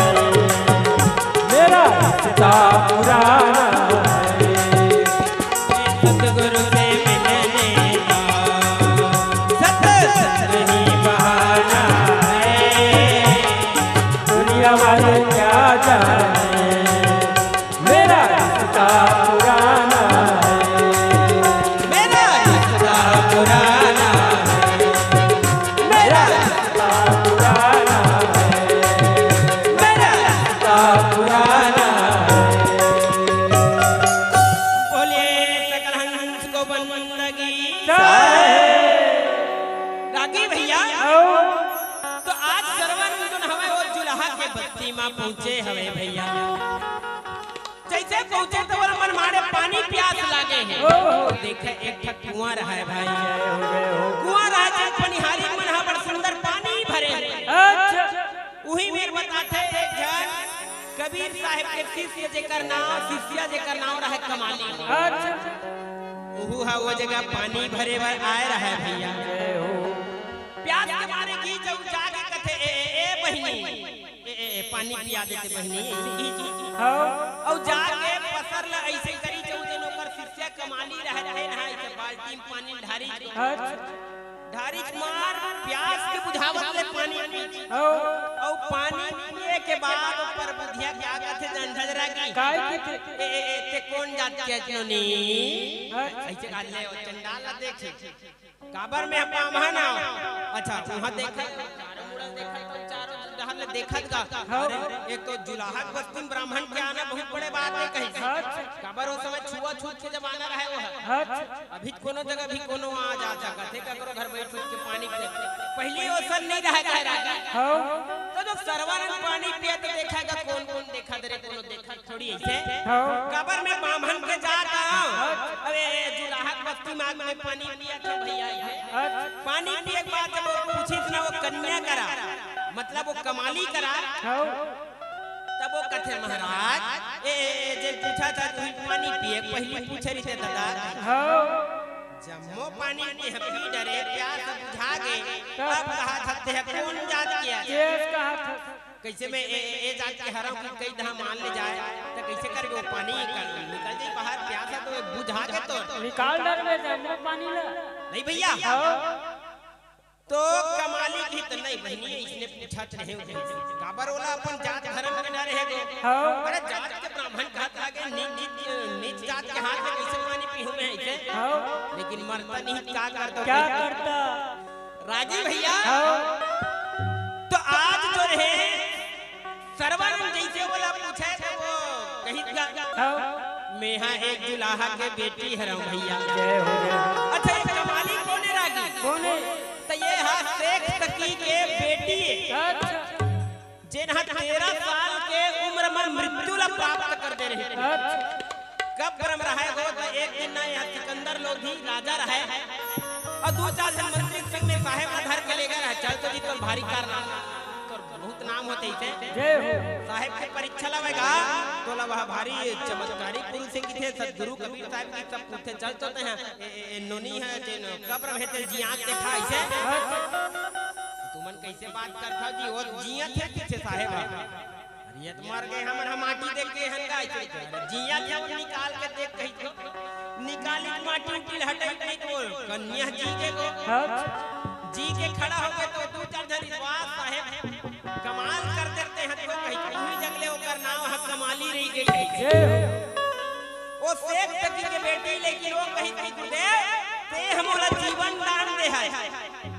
मेरा रिश्ता पुराना है। सतगुरु से मिलने का सत्संग ही बहाना है। दुनिया वाले क्या जाने, मेरा रिश्ता पुराना है। मेरा रिश्ता पुराना है। मेरा रिश्ता पुराना है। मेरा रिश्ता पुराना है। बोलिए सकल हंस गोविंद की जय। रागी भैया, आओ। तो आज सरवन जोन हवे वो जुलाहा के बस्ती मा पहुंचे हवे भैया। जैसे पहुंचे तो बोला मन मारे पानी प्यास लागे है। ओहो। देखे एक ठक कुआं रहा है भाई। जय हो, जय हो। कुआं रहा है, जब पनिहारी मन हा बड़ सुंदर पानी भरे है। अच्छा। उही मेर बताथे एक झन कबीर साहेब के शिष्य जेकर नाम, शिष्या जेकर नाम रहे कमाली। अच्छा। उहू हा वो जगह पानी भरे बर आए रहे भैया। जय हो। प्यास के मारे गिर जाऊ जाके कथे, "ए, ए, ए बहिनी, ए, ए, ए, पानी पिया देते बहिनी।" हाँ। अउ जाके पसर ला ऐसे करी जाऊ, जेन ओकर शिष्या कमाली रहे, रहे ना, ऐसे बाल्टी में पानी ढारी। अच्छा। ढारी मार प्यास के बुझावत ले पानी पी। हाँ। अउ पानी पिए के बाद ओकर बुधिया क्या कथे जान झजरा की? काय कथे? "ए, ए, ए, ते कौन जात के अजनोनी?" अच्छा। ऐसे कहा ले, ओ चंडाल ला देखे। काबर में बाम्हन आंव। अच्छा, उहाँ देखत, चारों मुड़ा देखत, चारों डहर ले देखत गा। हाँ। अरे, एक तो जुलाहा के बस्ती में ब्राह्मण के आना बहुत बड़े बात है कहीं। अच्छा। काबर ओ समय छुआछूत के जमाना रहे वो है। अच्छा। अभी कोनो जगह भी कोनो आ जा सकत हे, ककरो घर बैठ उठ के पानी पी। पहली ओसन नहीं रहे कहे राजा। हाँ। तो जब सरवन पानी पिया तो देखा गा कौन कौन देखा दे रे, कोनो देखा थोड़ी ऐसे। हाँ। काबर में बाम्हन के जात आंव। अच्छा। अरे, ए, जुलाहा के बस्ती माग में पानी पिया था भैया, ये। अच्छा। पानी पिए के बाद जब वो पूछिस ना वो कन्या करा, मतलब वो कमाली करा, हाँ। तब वो कथे, "महाराज, ए, ए, ए, जे पूछा था तू पानी पिए, पहली पूछे रहिते दादा।" हाँ। जम्मो पानी पी डरे, प्यास बुझा गे, तब कहा था, "ते कौन जात के आय?" केस कहा था। कैसे मैं ए, ए, ए जात के हरंव कि कई दहा मान ले जाए, त कैसे करबे वो पानी निकल, निकल जाई बाहर, प्यास है तो बुझा के तो। निकाल डरबे ते हमरो पानी ला। नहीं भैया। हाँ। तो कमाली की तो नहीं बहिनी, इसने पूछा तो नहीं उठे। काबर ओला अपन जात धर्म के डर है गो। हाँ। अरे जात के ब्राह्मण कहत लागे, नीच, नीच, नीच जात के हाथ में कैसे पानी पीहूं मैं ऐसे? हाँ। लेकिन मरता नहीं, क्या करता? क्या करता? राजी भैया, हाँ। तो आज जो रहे, सरवन जैसे बोला पूछे तो वो कही क्या? हाँ। मैं हा एक जुलाहा के बेटी हरंव भैया। जय हो, जय हो। अच्छा, ये कमाली कौन है रागी? कौन है? तो ये हा शेख तकी के बेटी है। अच्छा। जेन हा तेरह साल के उम्र में मृत्यु ला प्राप्त कर दे रहे थे। अच्छा। कब ब्रह्म रहे हो तो एक दिन ना यहाँ सिकंदर लोधी राजा रहे और दो चार झन मंत्री के संग में साहेब ला धर के लेगे रहा, चल तो जी, तोर भारी कारनामा, तोर बहुत नाम होथे इसे। जय हो। साहेब के परीक्षा लवेगा, तोला वह भारी चमत्कारी पुरुष हे किथे, सतगुरु कबीर साहेब के सब पूछथे, चल तो तें ह, ए, ए, ए, नोनी हे, जेन कब्र हे, तेला जियात देखा इसे। तुमन कइसे बात करथव जी, वो जियत हे किथे साहेब ह। अरे ये तो मर गे, हमन ह माटी देख के हन गा, इसे जियत हे, वो निकाल के देख कही तो। निकाली माटी उटी ल हटाई नहीं तो कन्या जी के को। अच्छा। जी के खड़ा हो गे तो दू चार झन, "वाह साहेब, कमाल कर देते हैं," तो कही, "उही जगले ओकर नाम ह कमाली रही गे।" जय हो। ओ सेठ तकी के बेटी, लेकिन वो कही कि "गुरुदेव, तें ह मोला जीवन दान दे हस,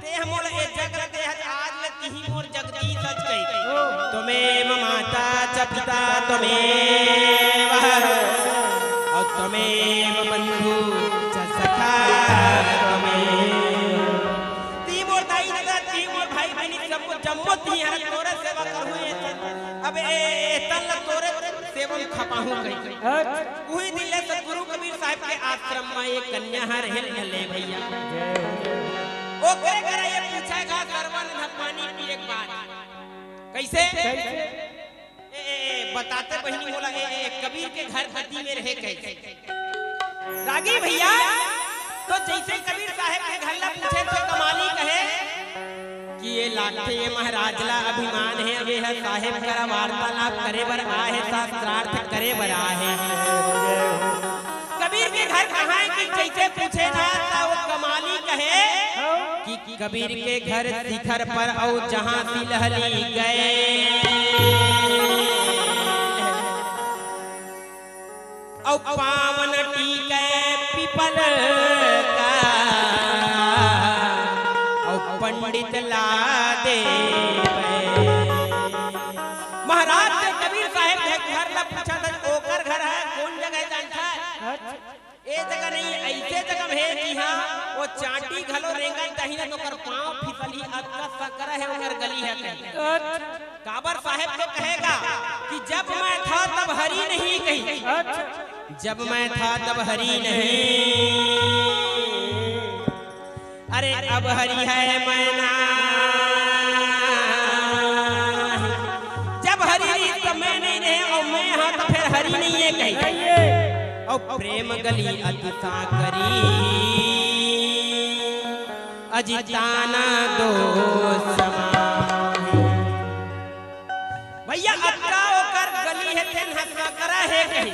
तें ह मोला ए जग ल दे हस, आज ले तिही मोर जगदीश हस," कही। "त्वमेव माता च पिता त्वमेव, और त्वमेव बंधु च सखा त्वमेव।" ती मोर दाई ददा, ती मोर भाई बहिनी, सबको जम्मो ती हर तोरे सेवा करहूँ, ए तन, अब ए, ए तन ल तोरे सेवा म खपाहूँ कही। अच्छा। उही दिन ले सतगुरु कबीर साहेब के आश्रम म एक कन्या ह रहे ले भैया। जय हो, जय हो। ओकरे करा ये पूछेगा, सरवन ह पानी पिए के बाद। कइसे? कइसे? ए, ए, ए, बताते बहिनी मोला, ए, ए, कबीर के घर नदी में रहे कहे। रागी भैया, तो जइसे कबीर साहेब के घर ला पूछे तो कमाली कहे कि ये लागथे, ये महाराज ला अभिमान हे, अब ये ह साहेब करा वार्तालाप करे बर आए हे, शास्त्रार्थ करे बर आए हे। कबीर के घर कहाँ हे कि जइसे पूछे ना, त वो कमाली कहे कि कबीर के घर शिखर पर अउ जहाँ सिलहली गए। अउ पावन टीके पीपल का, अउ पंडित ला देवे। महाराज के कबीर साहेब के घर ला पूछा था, ओकर घर हे, कोन जगह जानता हे? ए जगह नहीं, अइसे जगह हे कि हाँ, वो चांटी घलो रेंगत जाही ना, तो ओकर पाँव फिसलही, अतका सकरा हे ओकर गली हे। अच्छा। काबर साहेब तो कहेगा कि "जब मैं था तब हरि नहीं" कही। अच्छा। "जब मैं था तब हरि नहीं, अरे अब हरि है मैं नाही।" जब हरि रही तो मैं नहीं रहे, अउ मैं हा तो फेर हरि नहीं हे कही। नहीं हे। अउ प्रेम गली अति सांकरी, अजिताना दो समाही। भैया, अतका ओकर गली हे, तेन ह सांकरा हे कही।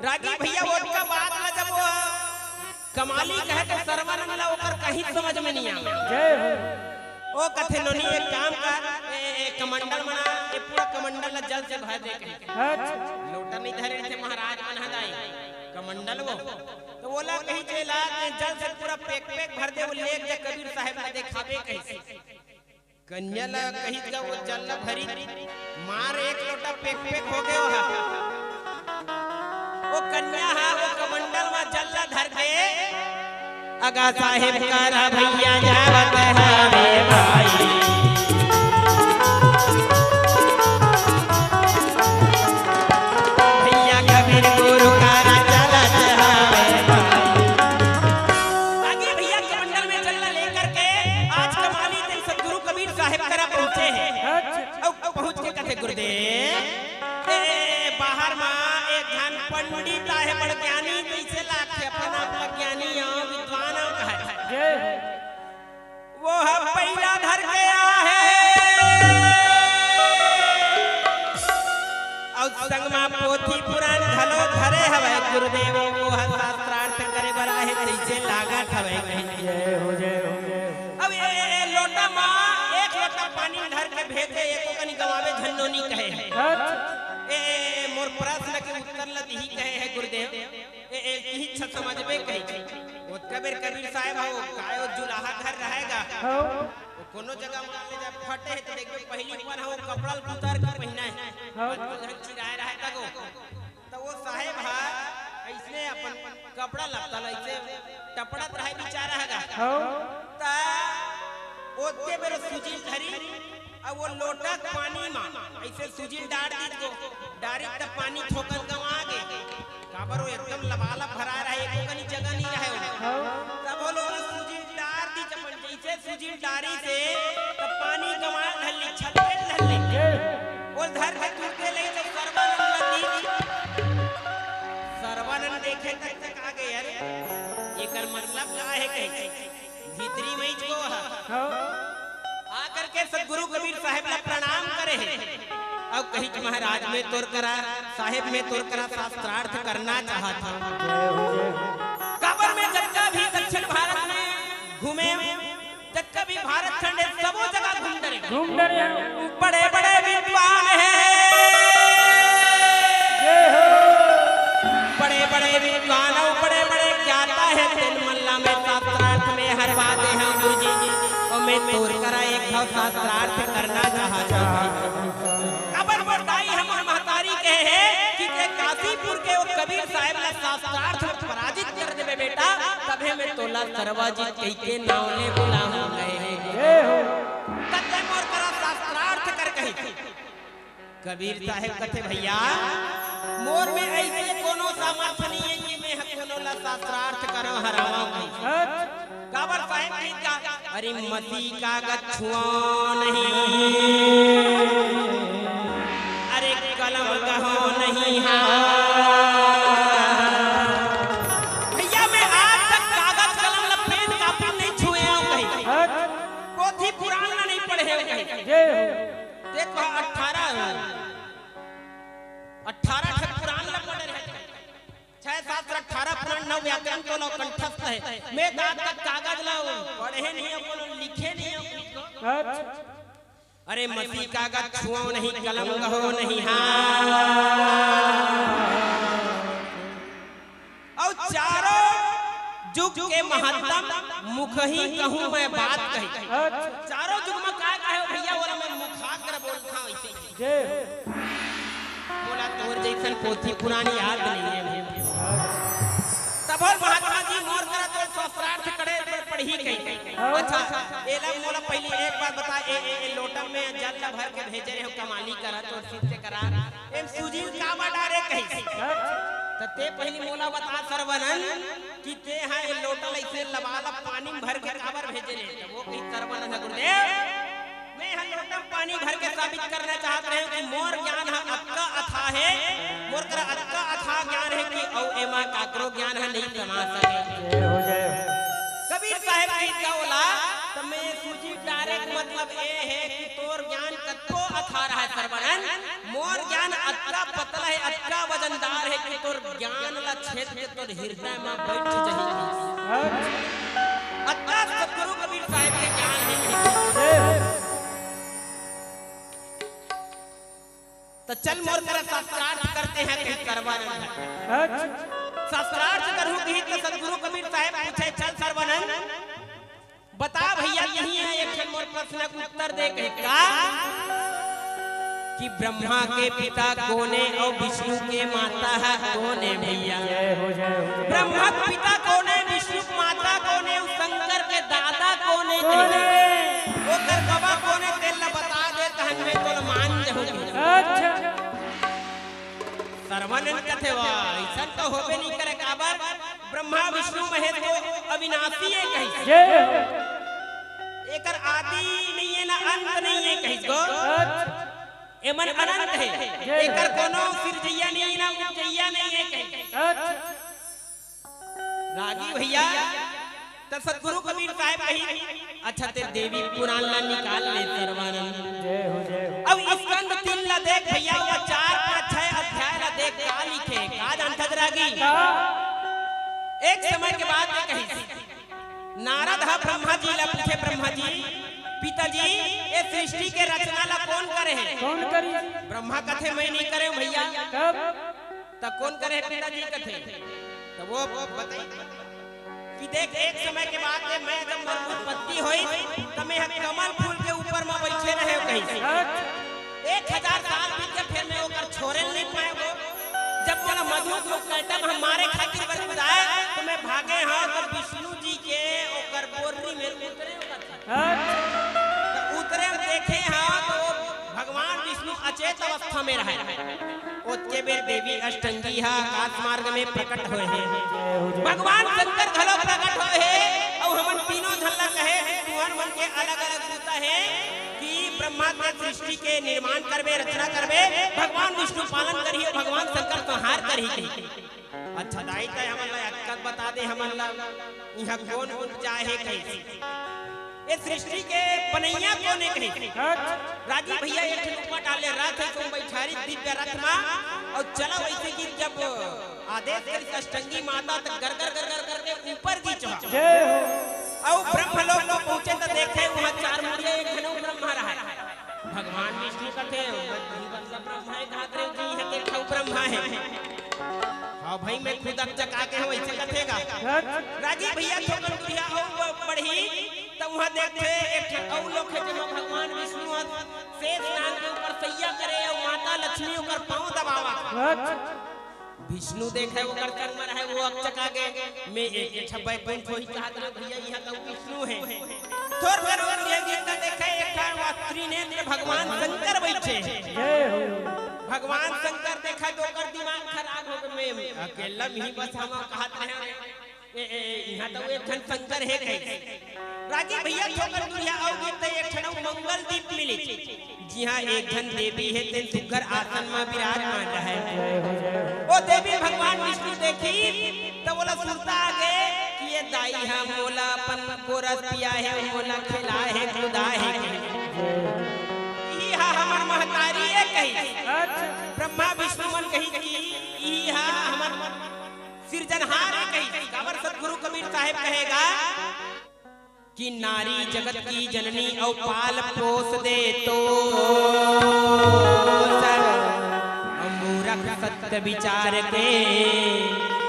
रागी भैया, ओतका बात ला जब वो कमाली कहे तो सरवन ला ओकर कहीं समझ में नहीं आवे। जय हो। ओ कथे, "नोनी, एक काम कर, ए, ए, कमंडल बना, ये पूरा कमंडल ला जल से भर दे" कही। अच्छा। लोटा नहीं धरे थे महाराज मन ह दाई, कमंडल वो। तो ओला कही, "जे ला, ते जल से पूरा पैक पैक भर दे, वो लेके जा कबीर साहेब ला देखाबे" कही। कन्या ला कही, "जा वो जल ला भरी, मार एक लोटा पैक पैक हो गे हा।" वो कन्या हा वो कमंडल म जल ला धर के, "अगा साहेब करा भैया जावत हवे भाई, भैया कबीर गुरु करा चलत हवे भाई।" आगे भैया कमंडल में जल ला लेकर के आज कमाली तेन सतगुरु कबीर साहेब करा पहुंचे हे। अच्छा। अउ पहुंच के कथे, "गुरुदेव, ए, बाहर मा एक झन पंडित आहे, बड़ ज्ञानी, कइसे लागथे, अपन आप ला ज्ञानी अउ विद्वान अउ कहे।" जय हो। वो ह पैरा धर के आहे, अउ संग मा पोथी पुराण घलो धरे हवय। "गुरुदेव, वो ह शास्त्रार्थ करे बर आहे, कइसे लागत हवय?" कहिके। जय हो, जय हो, जय हो। अब ए, ए, ए, लोटा मा एक लोटा पानी धर के भेजे, एको कनी गंवावे झन नोनी कहे हे। अच्छा। ए, ए, ए, मोर प्रश्न के उत्तर ल दिही कहे हे गुरुदेव। ए, ए, इही इच्छा समझबे कही। ओतका बेर कबीर साहेब हो, काय ओ जुलाहा घर रहेगा। हाँ। वो कोनो जगह मान ले जा फटे हे तो देखबे, पहिली पर हो कपड़ा ल उतार के पहिना हे। हाँ। आजकल झन चिराए रहे तको। त वो साहेब ह अइसने अपन कपड़ा लत्ता ल अइसे टपड़त रहे बिचारा ह गा। हाँ। त ओतके बेर सुजिल धरी, अउ वो लोटा के पानी म अइसे सुजिल डार दीस गो, डारिस त पानी थोकन गंवा गे। काबर वो एकदम लबालब भरा रहे, एको कनी जगह नहीं रहे। हाँ। तब वो लोग सुजिल डार दी, जब जैसे सुजिल डारी से, तब पानी गंवाय धर ली, छलके धर ली। वो धर के तुरते ले जब सरवानंद ला दी, सरवानंद देखे तक, तक आ गए, "अरे, एकर मतलब का है?" कहे, भीतरी में ही जो है। हाँ। आकर के सतगुरु कबीर साहेब ला प्रणाम करे हे। अब कही कि महाराज, मैं तोर करा, साहेब, मैं तोर करा शास्त्रार्थ करना चाहत हूँ। काबर में जतका भी दक्षिण भारत में घूमे, जतका भी भारत खंड है, सबो जगह घूम डरे। घूम डरे। बड़े बड़े विद्वान हैं, बड़े बड़े विद्वान और बड़े बड़े ज्ञाता है, तेन मन ला मैं शास्त्रार्थ में हरवा दे हँव गुरुजी, और मैं तोर करा एक घाव शास्त्रार्थ करना चाहत हँव। काबर मोर दाई हमर महतारी कहे हे कि ते काशीपुर के वो कबीर साहेब ला शास्त्रार्थ में पराजित कर देबे बेटा, तभे मैं तोला सर्वजित कहिके नाव ले बुलाहूँ कहे हे। तब ते मोर करा शास्त्रार्थ कर कही। कबीर साहेब कथे, "भैया, मोर में ऐसे कोनो सामर्थ नहीं है कि मैं ह कोनो ला शास्त्रार्थ करव, हरावव कही।" अच्छा। काबर साहेब कही का, "अरे मसी कागज छुओ नहीं, अरे कलम गहो नहीं हाथ।" भैया, मैं आज तक कागज कलम ला, पेन कापी नहीं छुए हँव कही। अच्छा। पोथी पुराण ला नहीं पढ़े हँव कही। जय हो। ते तो अठारह, अठारह ठन पुराण ला पढ़े रहे। छह शास्त्र, अठारह पुराण, नौ व्याकरण तो लो कंठस्थ है। मैं तो आज तक कागज ला पढ़े नहीं हँव, कोनो लिखे नहीं हँव कुछ को। अच्छा। अरे मसी कागज छुओ नहीं, कलम गहो नहीं हाथ। अउ चारों जुग के महत्तम मुखही कहूँ मैं बात कही। अच्छा। चारों जुग में का कहे हो भैया, ओला मैं मुखाग्र बोलथँव अइसे। जय हो। मोला तोर जइसन पोथी पुराण याद नहीं है। तब और महात्मा जी मोर करा तो शास्त्रार्थ करे बर पड़ही कही। अच्छा, एला मोला पहली एक बात बता, ए, ए, ए लोटा में जल ला भर के भेजे रहे हो कमाली करा, तोर शिष्य करा, एम सुजिल काबर डारे कहिस? त ते पहिली मोला बता सरवनन कि ते ह ए लोटा ल अइसे लबालब पानी म भर के काबर भेजे ले? त वो कहिस सरवनन ह, गुरुदेव, मैं ह लोटा म पानी भर के साबित करना चाहत रहेंव कि मोर ज्ञान ह अतका अथाह हे, मोर करा अतका अथाह ज्ञान हे कि अउ एमा काकरो ज्ञान ह नइ समा सके। जय हो, जय हो। कबीर साहेब कहिस का ओला, त मैं सुजिल डारे के मतलब ए हे कि तोर ज्ञान कतको अथाह रहय सरवनन, मोर ज्ञान अतका पतला हे, अतका वजनदार हे कि तोर ज्ञान ला छेद के तोर हृदय म बइठ जाही। अतका सतगुरु कबीर साहेब के ज्ञान हे। त चल मोर करा शास्त्रार्थ करते हैं, कहिस सरवनन। शास्त्रार्थ करहूँ कहिस त सतगुरु कबीर साहेब पूछे, चल सरवनन, बता भैया, यही है एक ठन मोर प्रश्न के उत्तर दे कहिस का कि ब्रह्मा के पिता कोन ए अउ विष्णु के माता ह कोन ए भैया? जय हो, जय हो, जय हो। ब्रह्मा के पिता कोन ए, विष्णु के माता कोन ए, अउ शंकर के दादा कोन ए? कोन ए? ओकर बाबा कोन ए, तेला बता दे, तहन मैं तोला मान जाहूँ। अच्छा। सरवनन कथे, "वाह, अइसन तो होबे नइ करे, काबर? ब्रह्मा, विष्णु, महेश तो अविनाशी ए," कहिस। जय हो। एकर आदि नइ ए ना अंत नइ ए कहिस गो। अच्छा। एमन अनंत हे। जय हो। एकर कोनो सिरजइया नइ ए ना उपजइया नइ ए कहिस। अच्छा। रागी भैया, त सतगुरु कबीर साहेब कहिस, "अच्छा, ते देवी पुराण ला निकाल ले सरवनन।" जय हो, जय हो। अब स्कंद तीन ला देख भैया, वो चार, पाँच, छह अध्याय ला देख, का लिखे, का जानथस रागी? का? एक समय के बात ए कहिस, नारद ह ब्रह्मा जी ला पूछे, "ब्रह्मा जी, पिताजी, ए सृष्टि के रचना ला कोन करे हे?" कोन करिस? ब्रह्मा कथे, "मैं नइ करेंव भैया।" तब? त कोन करे हे पिताजी कथे? त वो बताइस कि देख, एक समय के बात ए, मैं जब मोर उत्पत्ति होइस, त मैं ह कमल फूल के ऊपर म बइठे रहेंव कहिस। अच्छा। एक हजार साल बीत गे, फेर मैं ओकर छोरे ल नइ पाएंव। जब मोला मधु के कैटम ह मारे खातिर बर कुदाए, त मैं भागे हँव, त विष्णु जी के ओकर बोर्री में उतरे ओकर। अच्छा। त उतरे म देखे हँव, त वो भगवान विष्णु अचेत अवस्था में रहय। ओतके बेर देवी अष्टंगी ह आकाश मार्ग में प्रकट होए हे। भगवान शंकर घलो प्रकट होए हे, अउ हमन तीनों झन ला कहे हे, तुहर मन के अलग-अलग बूता हे कि ब्रह्मा के सृष्टि के निर्माण करबे, रचना करबे, भगवान विष्णु पालन करही, भगवान शंकर संहार करही कहिके। अच्छा दाई, तैं हमन ला अतका बता दे, हमन ला इहाँ कोन उपजा हे कहिस। ए सृष्टि के बनइया कोन हे कहिस। रागी भैया एक ठन उपमा डाले रथ हे, सोम बैठारी दिव्य रथ मा, अउ चला वइसे कि जब आदेश करिस अष्टंगी माता त गरगर गरगर करके ऊपर गिचवा। अउ ब्रह्मलोक म पहुँचे त देखे उहाँ चार मुड़िया एक झन अउ ब्रह्मा रहय। भगवान विष्णु कथे, "मैं तुही बदला ब्रह्मा हे, कहात रहे जी, इहाँ के ठऊ ब्रह्मा हे।" हाँ भाई, मैं खुद अकचका गे हँव, अइसे कथे गा। रागी भैया थोकन दुरिहा अउ बढ़ही, त उहाँ देखथे एक ठन अउ लोक हे, जेमा भगवान विष्णु ह शेष नाग के ऊपर सइया करे अउ माता लक्ष्मी ओकर पाँव दबावत। विष्णु देखे ओकर संग म रहय, वो अकचका गे, "मैं एक ठा बैकुंठ होही कहात रहे भैया, इहाँ त विष्णु हे।" थोर कन दूरिहा गे त देखे एक ठा त्रिनेत्र भगवान शंकर बइठे। भगवान शंकर देखे त ओकर दिमाग खराब हो गे, "मैं अकेल्ला म ही बस हँव कहात रहे, ए, ए, इहाँ त एक झन शंकर हे कहिस।" रागी भैया थोकन दूरिहा अउ गे त एक ठन अउ मंगल दीप मिलिस। जिहाँ एक झन देवी हे, तेन सुग्घर आसन म विराजमान रहय। ओ देवी भगवान विष्णु देखिस, त ओला सुरता आ गे कि ए दाई ह मोला अपन गोरस पियाय हे, मोला खेलाय हे, कुदाय हे। इही ह हमर महतारी ए कहिस। ब्रह्मा विष्णु मन कहिस कि इही ह हमर सिरजनहार ए कहिस। काबर सतगुरु कबीर साहेब कहे गा कि नारी जगत की जननी अउ पाल पोस दे तो मूरख सत्य विचार के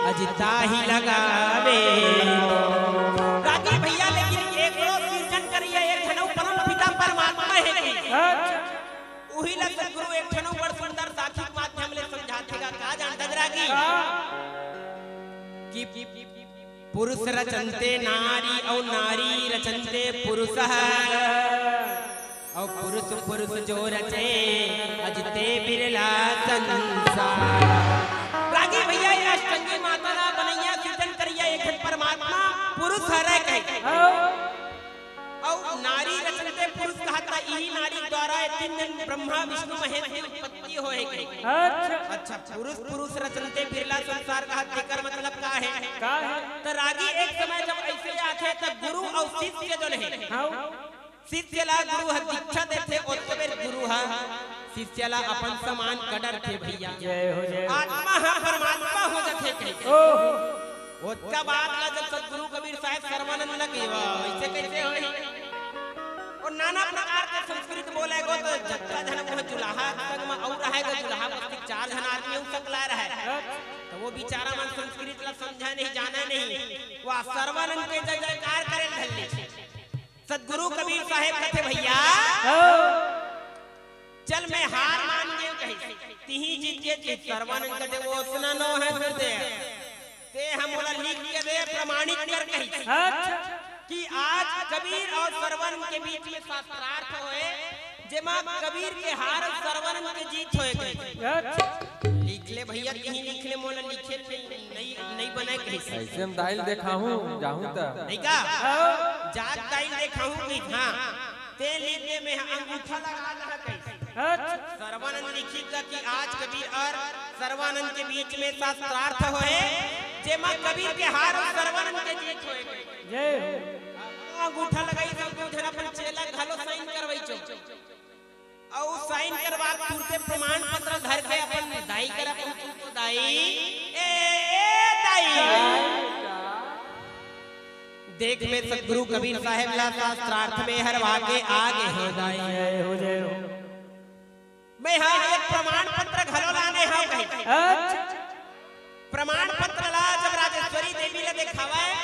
अजिता ही लगावे। रागी भैया, लेकिन एकरो सिरजन करिया एक झन अउ परम पिता परमात्मा हे कि उही ला सतगुरु एक ठन अउ बड़ सुंदर साखी के माध्यम ले समझाथे गा, का जानत हस रागी? कि पुरुष रचन्ते नारी अउ नारी रचन्ते पुरुष, अउ पुरुष पुरुष जो रचे अजिते बिरला संसार। रागी भैया, ये अष्टंगी माता ला बनइया सिरजन करिया एक ठन परमात्मा पुरुष हरय कहे। अउ नारी रचन्ते पुरुष कहत त इही नारी द्वारा ए तीन झन ब्रह्मा विष्णु महेश के उत्पत्ति होए हे। अच्छा। अच्छा, पुरुष पुरुष रचन्ते बिरला संसार कहत तेकर मतलब का हे? का हे? त रागी एक समय जब अइसे आथे त गुरु अउ शिष्य जोन हे, हाँ। शिष्य ला गुरु ह दीक्षा देथे, ओतके बेर गुरु ह शिष्य ला अपन समान क डरथे भैया। जय हो, जय हो। आत्मा ह परमात्मा हो जाथे कहिके। ओतका बात ला जब सतगुरु कबीर साहेब सरवनन लगे, "वाह, अइसे कइसे होही?" अउ नाना प्रकार के संस्कृत बोले गो, त जतका झन वो जुलाहा संग म अउ रहय गा, जुलाहा बस्ती चार झन आदमी अउ सकलाय रहय। त वो बिचारा मन संस्कृत ला समझय नहीं, जानय नहीं। वो सरवनन के जय जयकार करे ल धर ले। सतगुरु कबीर साहेब कथे, "भैया, चल मैं हार मान गेंव," कहिस। तिही जीत गे जीत। सरवनन कथे, "ओसना नो हे गुरुदेव, तें ह मोला लिख के दे, प्रमाणित कर," कहिस। अच्छा। कि आज कबीर अउ सरवनन के बीच में शास्त्रार्थ होए, जेमा कबीर के हार अउ सरवनन के जीत होए कहिस। अच्छा। लिख ले भैया, तिही लिख ले, मोला लिखे नहीं, नहीं, नहीं बनय कहिस। अइसे म दाई ल देखाहूँ, जाहूँ त। नहीं का? हाँ। जा दाई ल देखाहूँ कहिस, हाँ। तें लिख दे, मैं अंगूठा लगा दहा कहिस। अच्छा। सरवनन लिखिस गा कि आज कबीर अउ सरवनन के बीच में शास्त्रार्थ होए, जेमा कबीर के हार अउ सरवनन के जीत होए। जय हो। अंगूठा लगाइस, दू झन अपन चेला घलो sign करवाइस। अउ sign करवा तुरते प्रमाण पत्र धर के अपन दाई करा पहुँचिस, "दाई, ए, ए दाई, देख मैं सतगुरु कबीर साहेब ला शास्त्रार्थ में हरवा के आ गे हँव दाई। जय हो, जय हो। मैं हा एक प्रमाण पत्र घलो लाने हँव," कहिस। अच्छा। प्रमाण पत्र ला जब राजेश्वरी देवी ला देखावय,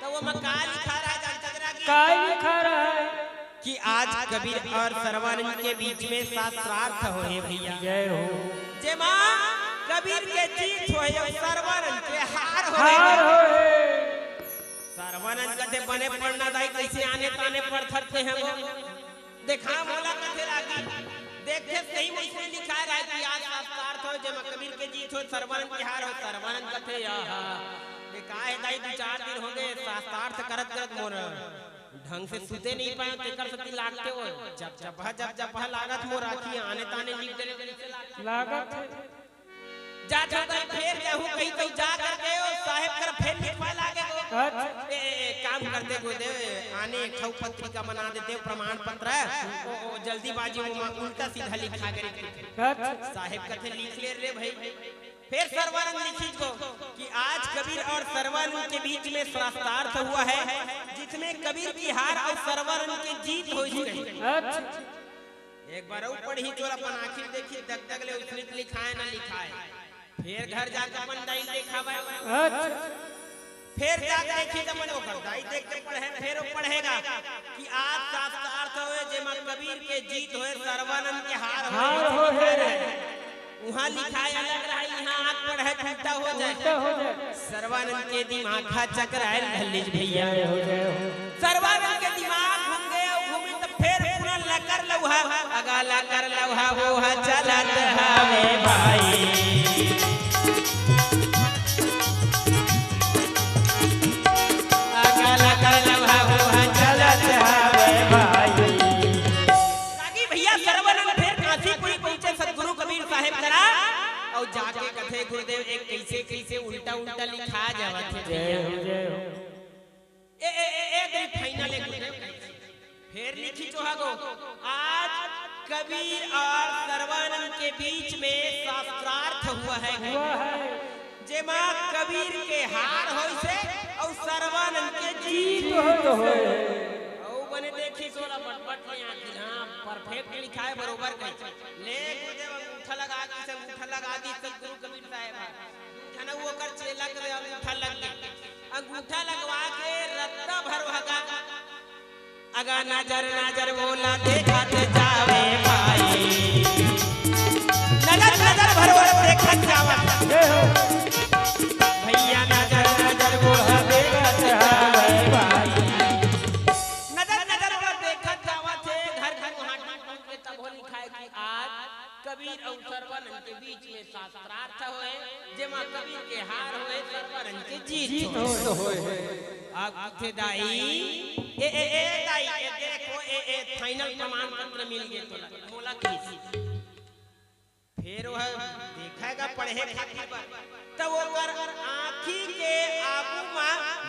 त ओमा का लिखा रहय, जानत हस रागी? का लिखा रहय? कि आज कबीर अउ सरवनन के बीच में शास्त्रार्थ होए हे भैया। जय हो। जेमा कबीर के जीत होए हे अउ सरवनन के हार होए हे। हार होए हे। सरवनन कथे, "बने पढ़ना दाई, कइसे आने ताने पढ़थस तें ह वो?" देखा मोला कथे रागी। देखथे सही में इसमें लिखाय रहय कि आज शास्त्रार्थ होय, जेमा कबीर के जीत होय, सर्वानंद के हार होय। सर्वानंद कथे, "आहा, ये का हे दाई, दू चार दिन हो गए शास्त्रार्थ करत करत मोर ढंग से सुते नहीं पाए, तेकर सेती लागथे वो जब जब जब जब लागत मोर आँखी आने ताने लिख दे रहे, लागत हे।" जात हों त फेर जाहूँ कहीं तो जा करके ओ साहेब कर फेर लिखवा लागे वो। अच्छा। ए, ए, काम करते गुरुदेव, आने एक ठो पत्रिका बना देते हो, प्रमाण पत्र। ओ, ओ, जल्दीबाजी में उल्टा सीधा लिखा करे। अच्छा। साहेब कथे लिख ले रे भाई। फेर सर्वानंद लिखिस गो कि आज कबीर और सर्वानंद के बीच में शास्त्रार्थ हुआ है, जिसमें कबीर की हार और सर्वानंद की जीत होइस कहिके। अच्छा। एक बार अउ पढ़िस, चोर अपन आँखी देखिस, दगदग ले उसने लिखाय ना लिखाय। फेर घर जाके अपन दाई देखावय। अच्छा। फेर जाके देखिस त अपन ओकर दाई देख के पढ़े, फेर वो पढ़ेगा कि आज शास्त्रार्थ होय, जेमा कबीर के जीत होय, सर्वानंद के हार होय, हार होय। उहाँ लिखाय अलग रहय, इहाँ आँख पढ़े उल्टा हो जाय। उल्टा हो जाय। सर्वानंद के दिमाग हा चकराय, लल्लीज भैया। जय हो, जय हो। सर्वानंद के दिमाग घूम गे, अउ घूमे त फेर पूरा लकर लउहा, अगा लकर लउहा, वो हा चलत हवे भाई। अगा लकर लउहा, वो हा चलत हवे भाई। रागी भैया सर्वानंद फेर काशीपुरी पहुँचे सतगुरु कबीर साहेब करा, अउ जाके कथे गुरुदेव एक कइसे कइसे उल्टा उल्टा लिखा जावत हे। जय हो, जय हो। ए, ए, ए, ए, दरी final एक गुरुदेव। फेर लिखिस चोहागो, आज कबीर और सर्वानंद के बीच में शास्त्रार्थ हुआ है। हुआ है। जेमा कबीर के हार होइस हे अउ सर्वानंद के जीत होइस हे। अउ बने देखिस ओला बटबट ले आँखी, हाँ, perfect लिखाय, बरोबर कहिस। ले गुरुदेव अंगूठा लगा दिस, अंगूठा लगा दिस सतगुरु कबीर साहेब हा। झन ओकर चेला के अंगूठा लग गे। अंगूठा लगवा के रत्ता भर भगा। अगा नजर नजर ओला देखत जावे भाई। नजर नजर भर ओला देखत जावत। जय हो। भैया नजर नजर ओला देखत जावे भाई। नजर नजर ओला देखत जावत हे, घर घर हाटी पहुँच के तब होली खाए कि आज कबीर अउ सर्वानंद के बीच में शास्त्रार्थ होय, जेमा कबीर के हार होय, सर्वानंद के जीत होय। जीत होय। अब कथे दाई, ए, ए, ए, दाई, ए, देखो, ए, ए, final प्रमाण पत्र मिल गे तोला, मोला किस। फेर वो देखेगा पढ़े खातिर बर। त ओकर आँखी के आगू म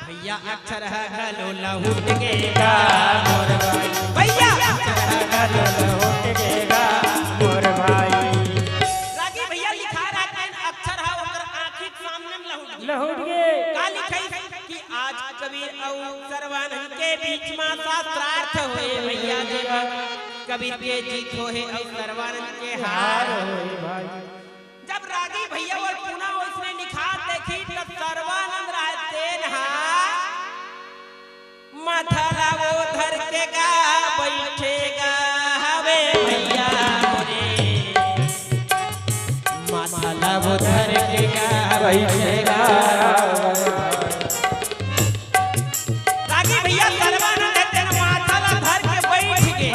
भैया अक्षर ह घलो लहुट गे गा मोर भाई। भैया अक्षर ह घलो लहुट गे गा मोर भाई। रागी भैया लिखाय रहय अक्षर ह ओकर आँखी के सामने म लहुट गे। लहुट गे। का लिखाइस कि आज कबीर अउ सर्वानंद के बीच म शास्त्रार्थ होय भैया जी, कबीर के जीत होय अउ सर्वानंद के हार होय भाई। जब रागी भैया अउ पुना ओइसने लिखात देखिस त सर्वानंद राय तेन हा माथा ला वो धर के गा बइठे गा हवे भैया मोरे। माथा ला वो धर के गा बइठे गा। रागी भैया सर्वानंद तेन माथा ला धर के बइठ गे।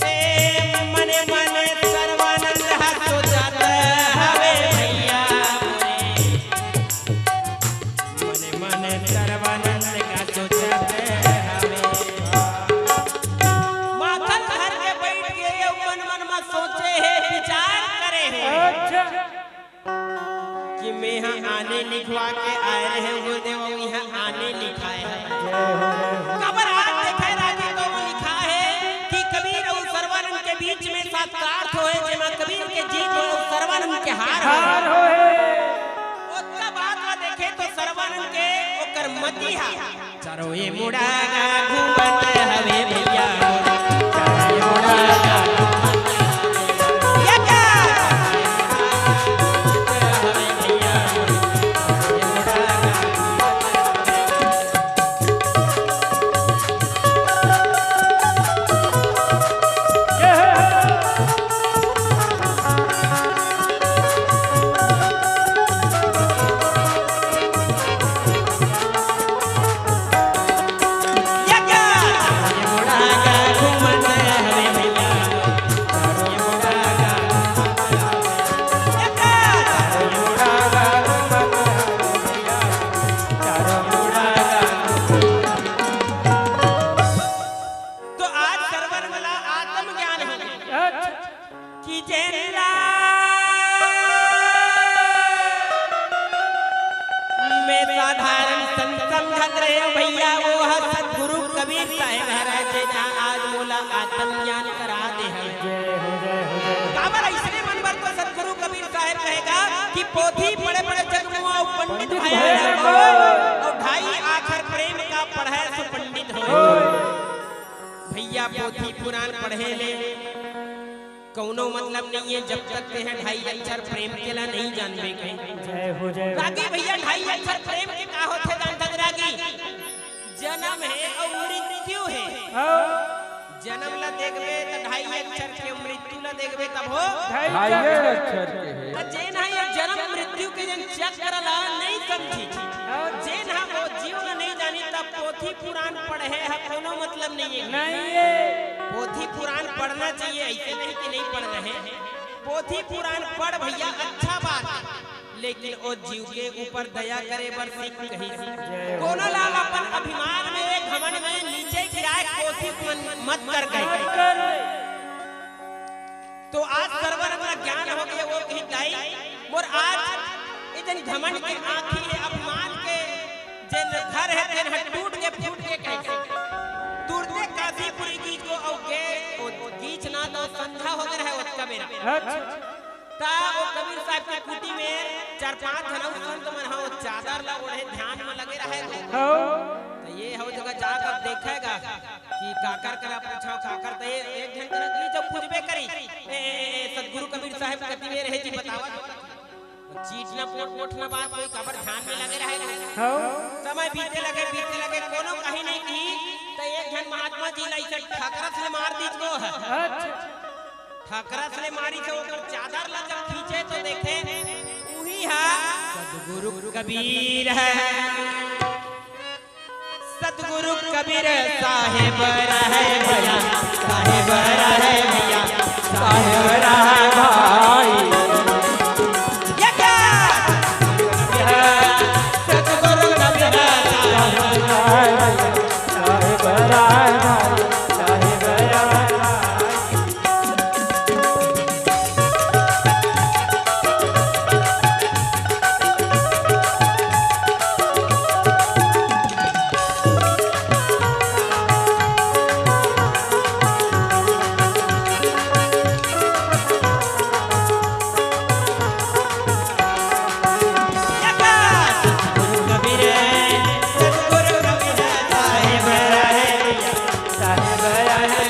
ए, मने मने सर्वानंद ह सोचत हवे भैया मोरे। मने मने सर्वानंद का सोचत हवे। माथा धर के बइठ गे, अउ मन मन म सोचे हे, विचार करे हे। अच्छा। कि मैं हा आने लिखवा के आए रहे गुरुदेव, अउ इहाँ आने लिखाय हे। काबर आज देखे रागी तो वो लिखाय हे कि कबीर अउ सर्वानंद के बीच में शास्त्रार्थ होय, जेमा कबीर के जीत होय अउ सर्वानंद के हार होय। हार होय। ओतका बात ला देखे तो सर्वानंद के ओकर मति हा चारों ये मुड़ा गा घूमत हवे भैया, चारों ये मुड़ा गा घूमत हवे भैया। कबीर साहेब हरय, जेन आज मोला आत्मज्ञान करा दे हवय। जय हो, जय हो, जय हो। काबर अइसने मन बर तो सतगुरु कबीर साहेब कहेगा कि पोथी पढ़े पढ़े जग मुआ अउ पंडित पंडित भया भया हो। हो। अउ ढाई आखर प्रेम का पढ़य सो पंडित हो। हो। भैया, पोथी पुराण पढ़े ले कौनो मतलब नहीं है, जब तक तेह ढाई अक्षर प्रेम के ला नहीं जानबे कहीं। जय हो, जय हो। रागी भैया, ढाई अक्षर प्रेम के का होथे जानथस रागी? जन्म हे अउ मृत्यु हे। हाँ। जन्म ला देखबे त ढाई अक्षर के, मृत्यु ला देखबे तब हो ढाई ढाई अक्षर। अक्षर के हे। त जेन ह ये जन्म मृत्यु के जेन चक्र ला नहीं समझी, हाँ। जेन ह वो जीव ला नहीं जानी, तब पोथी पुराण पढ़े ह कोनो मतलब नहीं है। नहीं है। पोथी पुराण पढ़ना चाहिए, ऐसे नहीं कि नहीं पढ़ना है। पोथी पुराण पढ़ भैया, अच्छा बात है, लेकिन ओ जीव के ऊपर दया करे बर सीख कही। जय हो। कोनो ला अपन अभिमान में, घमंड में नीचे गिराए कोशिश मन, मत कर गए। मत कर। तो आज सरवन ला ज्ञान हो गया, वो कही दाई, मोर आज ये जन घमंड के आँखी हे, अभिमान के जेन घर हे, तेन ह टूट के फूट के कहिसे। तुरते काशीपुरी गीच गो अउ गे, ओ गीच ना तो संझा हो गए रहे ओतका बेरा। अच्छा। ता ओ कबीर साहब के कुटी में चार पांच झन अउ संत मन ह ओ चादर ला ओढ़े ध्यान में लगे रहे। हाँ। त ये हव जगह जाकर देखेगा कि काकर करा पूछा, काकर त ये एक झन करा कि जब पूछबे करी, ए, ए, ए, सतगुरु कबीर साहब कति में रहे जी बतावा। चीट ना पोट पोट ना बात कोई काबर ध्यान में लगे रहे। हाँ। समय बीते लगे, बीते लगे, कोनो कहीं नहीं की, त एक झन महात्मा जी ला इसे ठकरस ले मार दीच गो ह। अच्छा। ठकरस ले मारी से ओकर चादर ला जब खींचे तो देखे, उही हा सतगुरु कबीर है। सतगुरु कबीर साहेब रहे भैया, साहेब रहे भैया, साहेब रहे भाई। ये क्या? सतगुरु कबीर साहेब रहे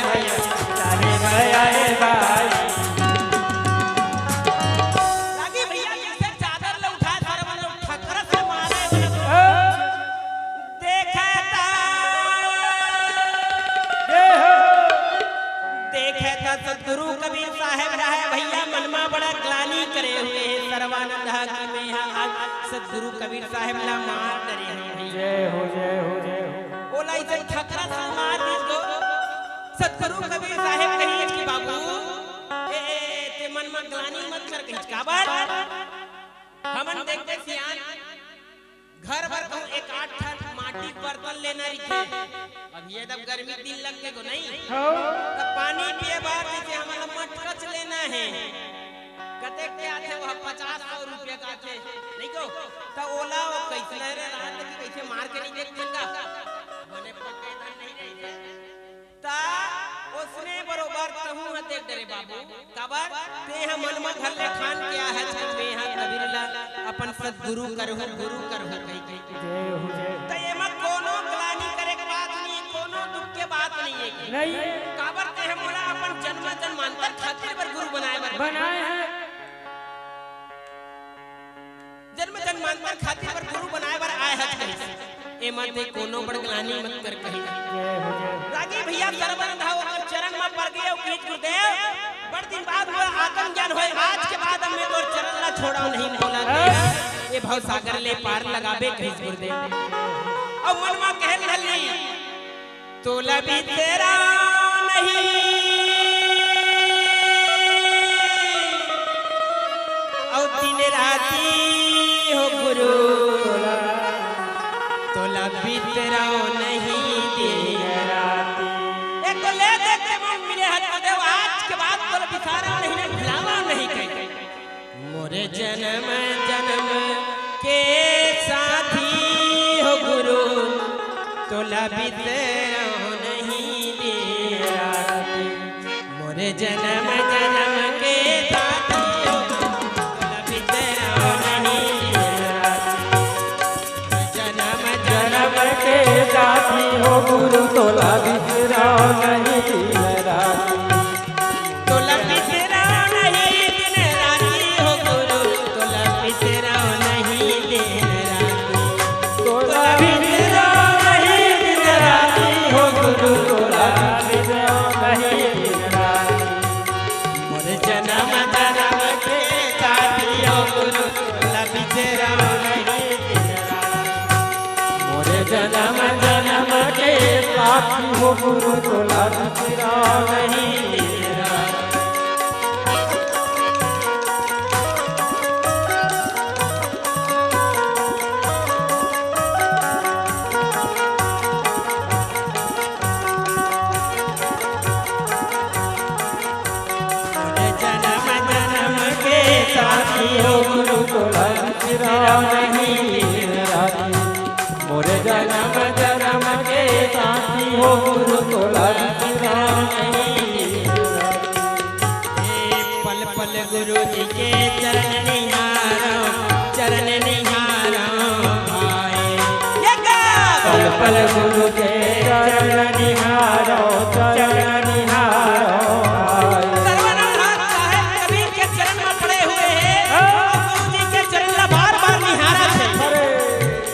भैया, साहेब रहे भाई। रागी भैया जैसे चादर ला उठाए, सारे मन ला ठकरस ले मारे, बोले, देखे ता, देखे ता सतगुरु कबीर साहेब रहे भैया, मन मा बड़ा ग्लानी करे हुए हे सर्वानंद हा कि मैं हा आज सतगुरु कबीर साहेब ला मार डरे हंव भैया। जय हो, जय हो, जय हो। ओला इसे ठकरस ले मार दीस गो। सतगुरु कबीर साहेब कहिस कि बाबू, ए, ए, ए, ते मन मा ग्लानी मत कर कहिस। काबर? हमन देखबे सियान, घर बर कहूँ एक आध ठन माटी बर्तन लेना रहिथे। अब ये तब गर्मी दिन लग के गो नहीं। हाँ। त पानी पिए बर जैसे हमन ला मटकच लेना हे। कतेक के आथे वो? पचास सौ रुपया का आथे, नहीं को? त ओला वो कैसे ले रे रात की कैसे मार के नहीं देख देंगा? मने पक्के धन नहीं रहिथे। ता ओसने बरोबर तहूँ ह देख डरे बाबू, काबर तेहा मन म घर ले ठान के आहे हस कि मेहा कबीर ला अपन सतगुरु करहूँ, गुरु करहूँ कहि के। जय हो, जय हो। त एमा कोनो ग्लानि करे के बात नहीं, कोनो दुख के बात नहीं है। नहीं। काबर तेहा मोला अपन जन्म जन्मांतर खातिर बर गुरु बनाए बर बनाए हे। जन्म जन्मांतर खातिर बर गुरु बनाए बर आए हस कहिस। एमा ते कोनो बड़ ग्लानि मत कर कहिस। जय हो, जय हो। रागी भैया सरवन धा ओकर चरण म पर गे अउ कहिस, गुरुदेव, बड़ दिन बाद मोर आत्म ज्ञान होए, आज के बाद अब मैं तोर चरण ला छोड़ाव नहीं, मोला ते ए भव सागर ले पार लगाबे कहिस गुरुदेव। अउ मन म कहे रहली, तोला बिसराव नहीं, अउ दिन राती हो गुरु, तोला बिसराव नहीं दिन राती। एक तो ले देख के मन मिले हत देव, आज के बाद तोला बिसराव नहीं, भुलावा नहीं कहि। मोरे जन्म जन्म के साथी हो गुरु, तोला बिसराव जन्म जन्म के साथी हो, तोला बिसरव नहीं दिन राती। जन्म के साथी हो गुरु, तोला बिसरव नहीं दिन राती। तोला बिसरव नहीं दिन राती हो गुरु, तोला बिसरव नहीं दिन राती। तोला बिसरव नहीं दिन राती हो गुरु, तोला बिसरव नहीं दिन राती। मोर जन्म जन्म के साथी हो गुरु, तोला बिसरव नहीं दिन राती। मोर जन्म जन्म के साथी हो गुरु, तोला बिसरव नहीं दिन राती। मोर जन्म जन्म के साथी हो गुरु, तोला बिसरव नहीं दिन राती। मोर जन्म जन्म के साथी हो गुरु, तोला बिसरव नहीं दिन राती। ए, पल पल गुरु जी के चरण निहारव, चरण निहारव भाई। ये गा! पल पल गुरु के चरण निहारव, चरण निहारव भाई। सर्वानंद दास साहेब कबीर के चरण में पड़े हुए हैं, हाँ। गुरु जी के चरण ला बार बार निहारत हे। अरे।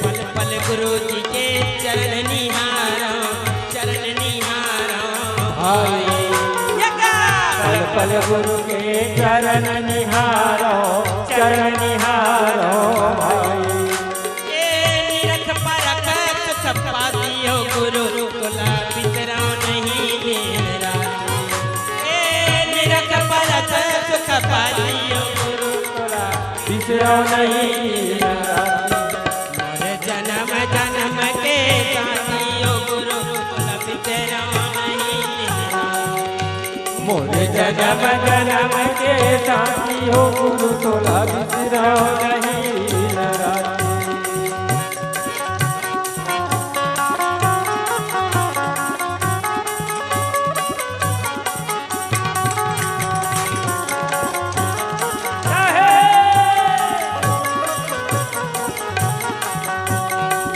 पल पल गुरु जी के चरण निहारव, चरण निहारव भाई। ये गा! पल पल गुरु के चरण निहारव, चरण निहारव भाई। ए निरख परख सुख पाती हो गुरु, तोला बिसरव नहीं दिन राती। ए निरख परख सुख पाती हो गुरु, तोला बिसरव नहीं दिन राती। मोर जन्म जन्म के साथी हो गुरु, तोला बिसरव नहीं दिन राती। मोर जन्म जन्म के साथी हो गुरु, तोला बिसरव नहीं दिन राती।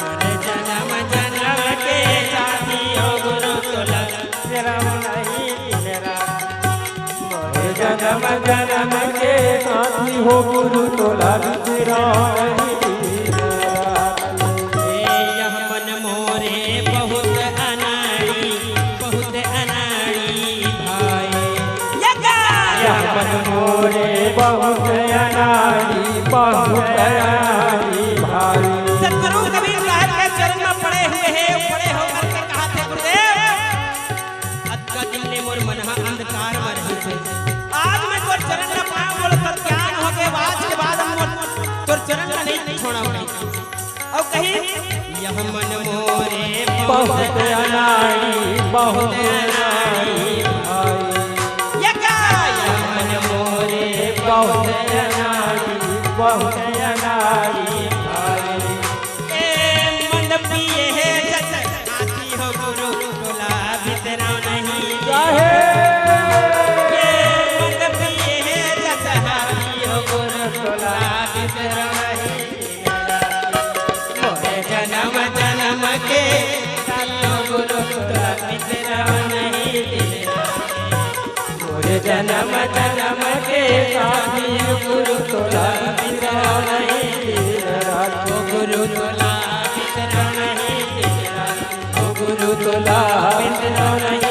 मोर जन्म जन्म के साथी हो गुरु, तोला बिसरव नहीं दिन राती। मोर जन्म जन्म के साथी हो गुरु, तोला बिसरव नहीं दिन राती। ए यह मन मोरे बहुत अनाड़ी, बहुत अनाड़ी भाई। ये गा! यह मन मोरे बहुत अनाड़ी, बहुत अनाड़ी भाई। सतगुरु कबीर साहब के चरण में पड़े हुए हैं, पड़े होकर के कहा थे, गुरुदेव, अतका दिन ले मोर मन हा अंधकार में रहिस हे। आज मैं तोर चरण में पाँव मोर सत्यान हो गए, आज के बाद हम मोर तोर चरण में नहीं छोड़ा भाई। अउ कही, यह मन मोरे बहुत अनाड़ी, बहुत अनाड़ी भाई। ये गा! यह मन मोरे बहुत अनाड़ी, बहुत अनाड़ी भाई। ए मन पिए हे जस हाथी हो गुरु, तोला बिसरव नहीं। काहे? ए मन पिए हे जस हाथी हो गुरु, तोला बिसरव नहीं। मोर जन्म जन्म के साथी हो गुरु, तोला बिसरव नहीं दिन राती। मोर जन्म जन्म के साथी हो गुरु, तोला बिसरव नहीं दिन राती। ओ गुरु, तोला बिसरव नहीं दिन राती। ओ गुरु, तोला बिसरव नहीं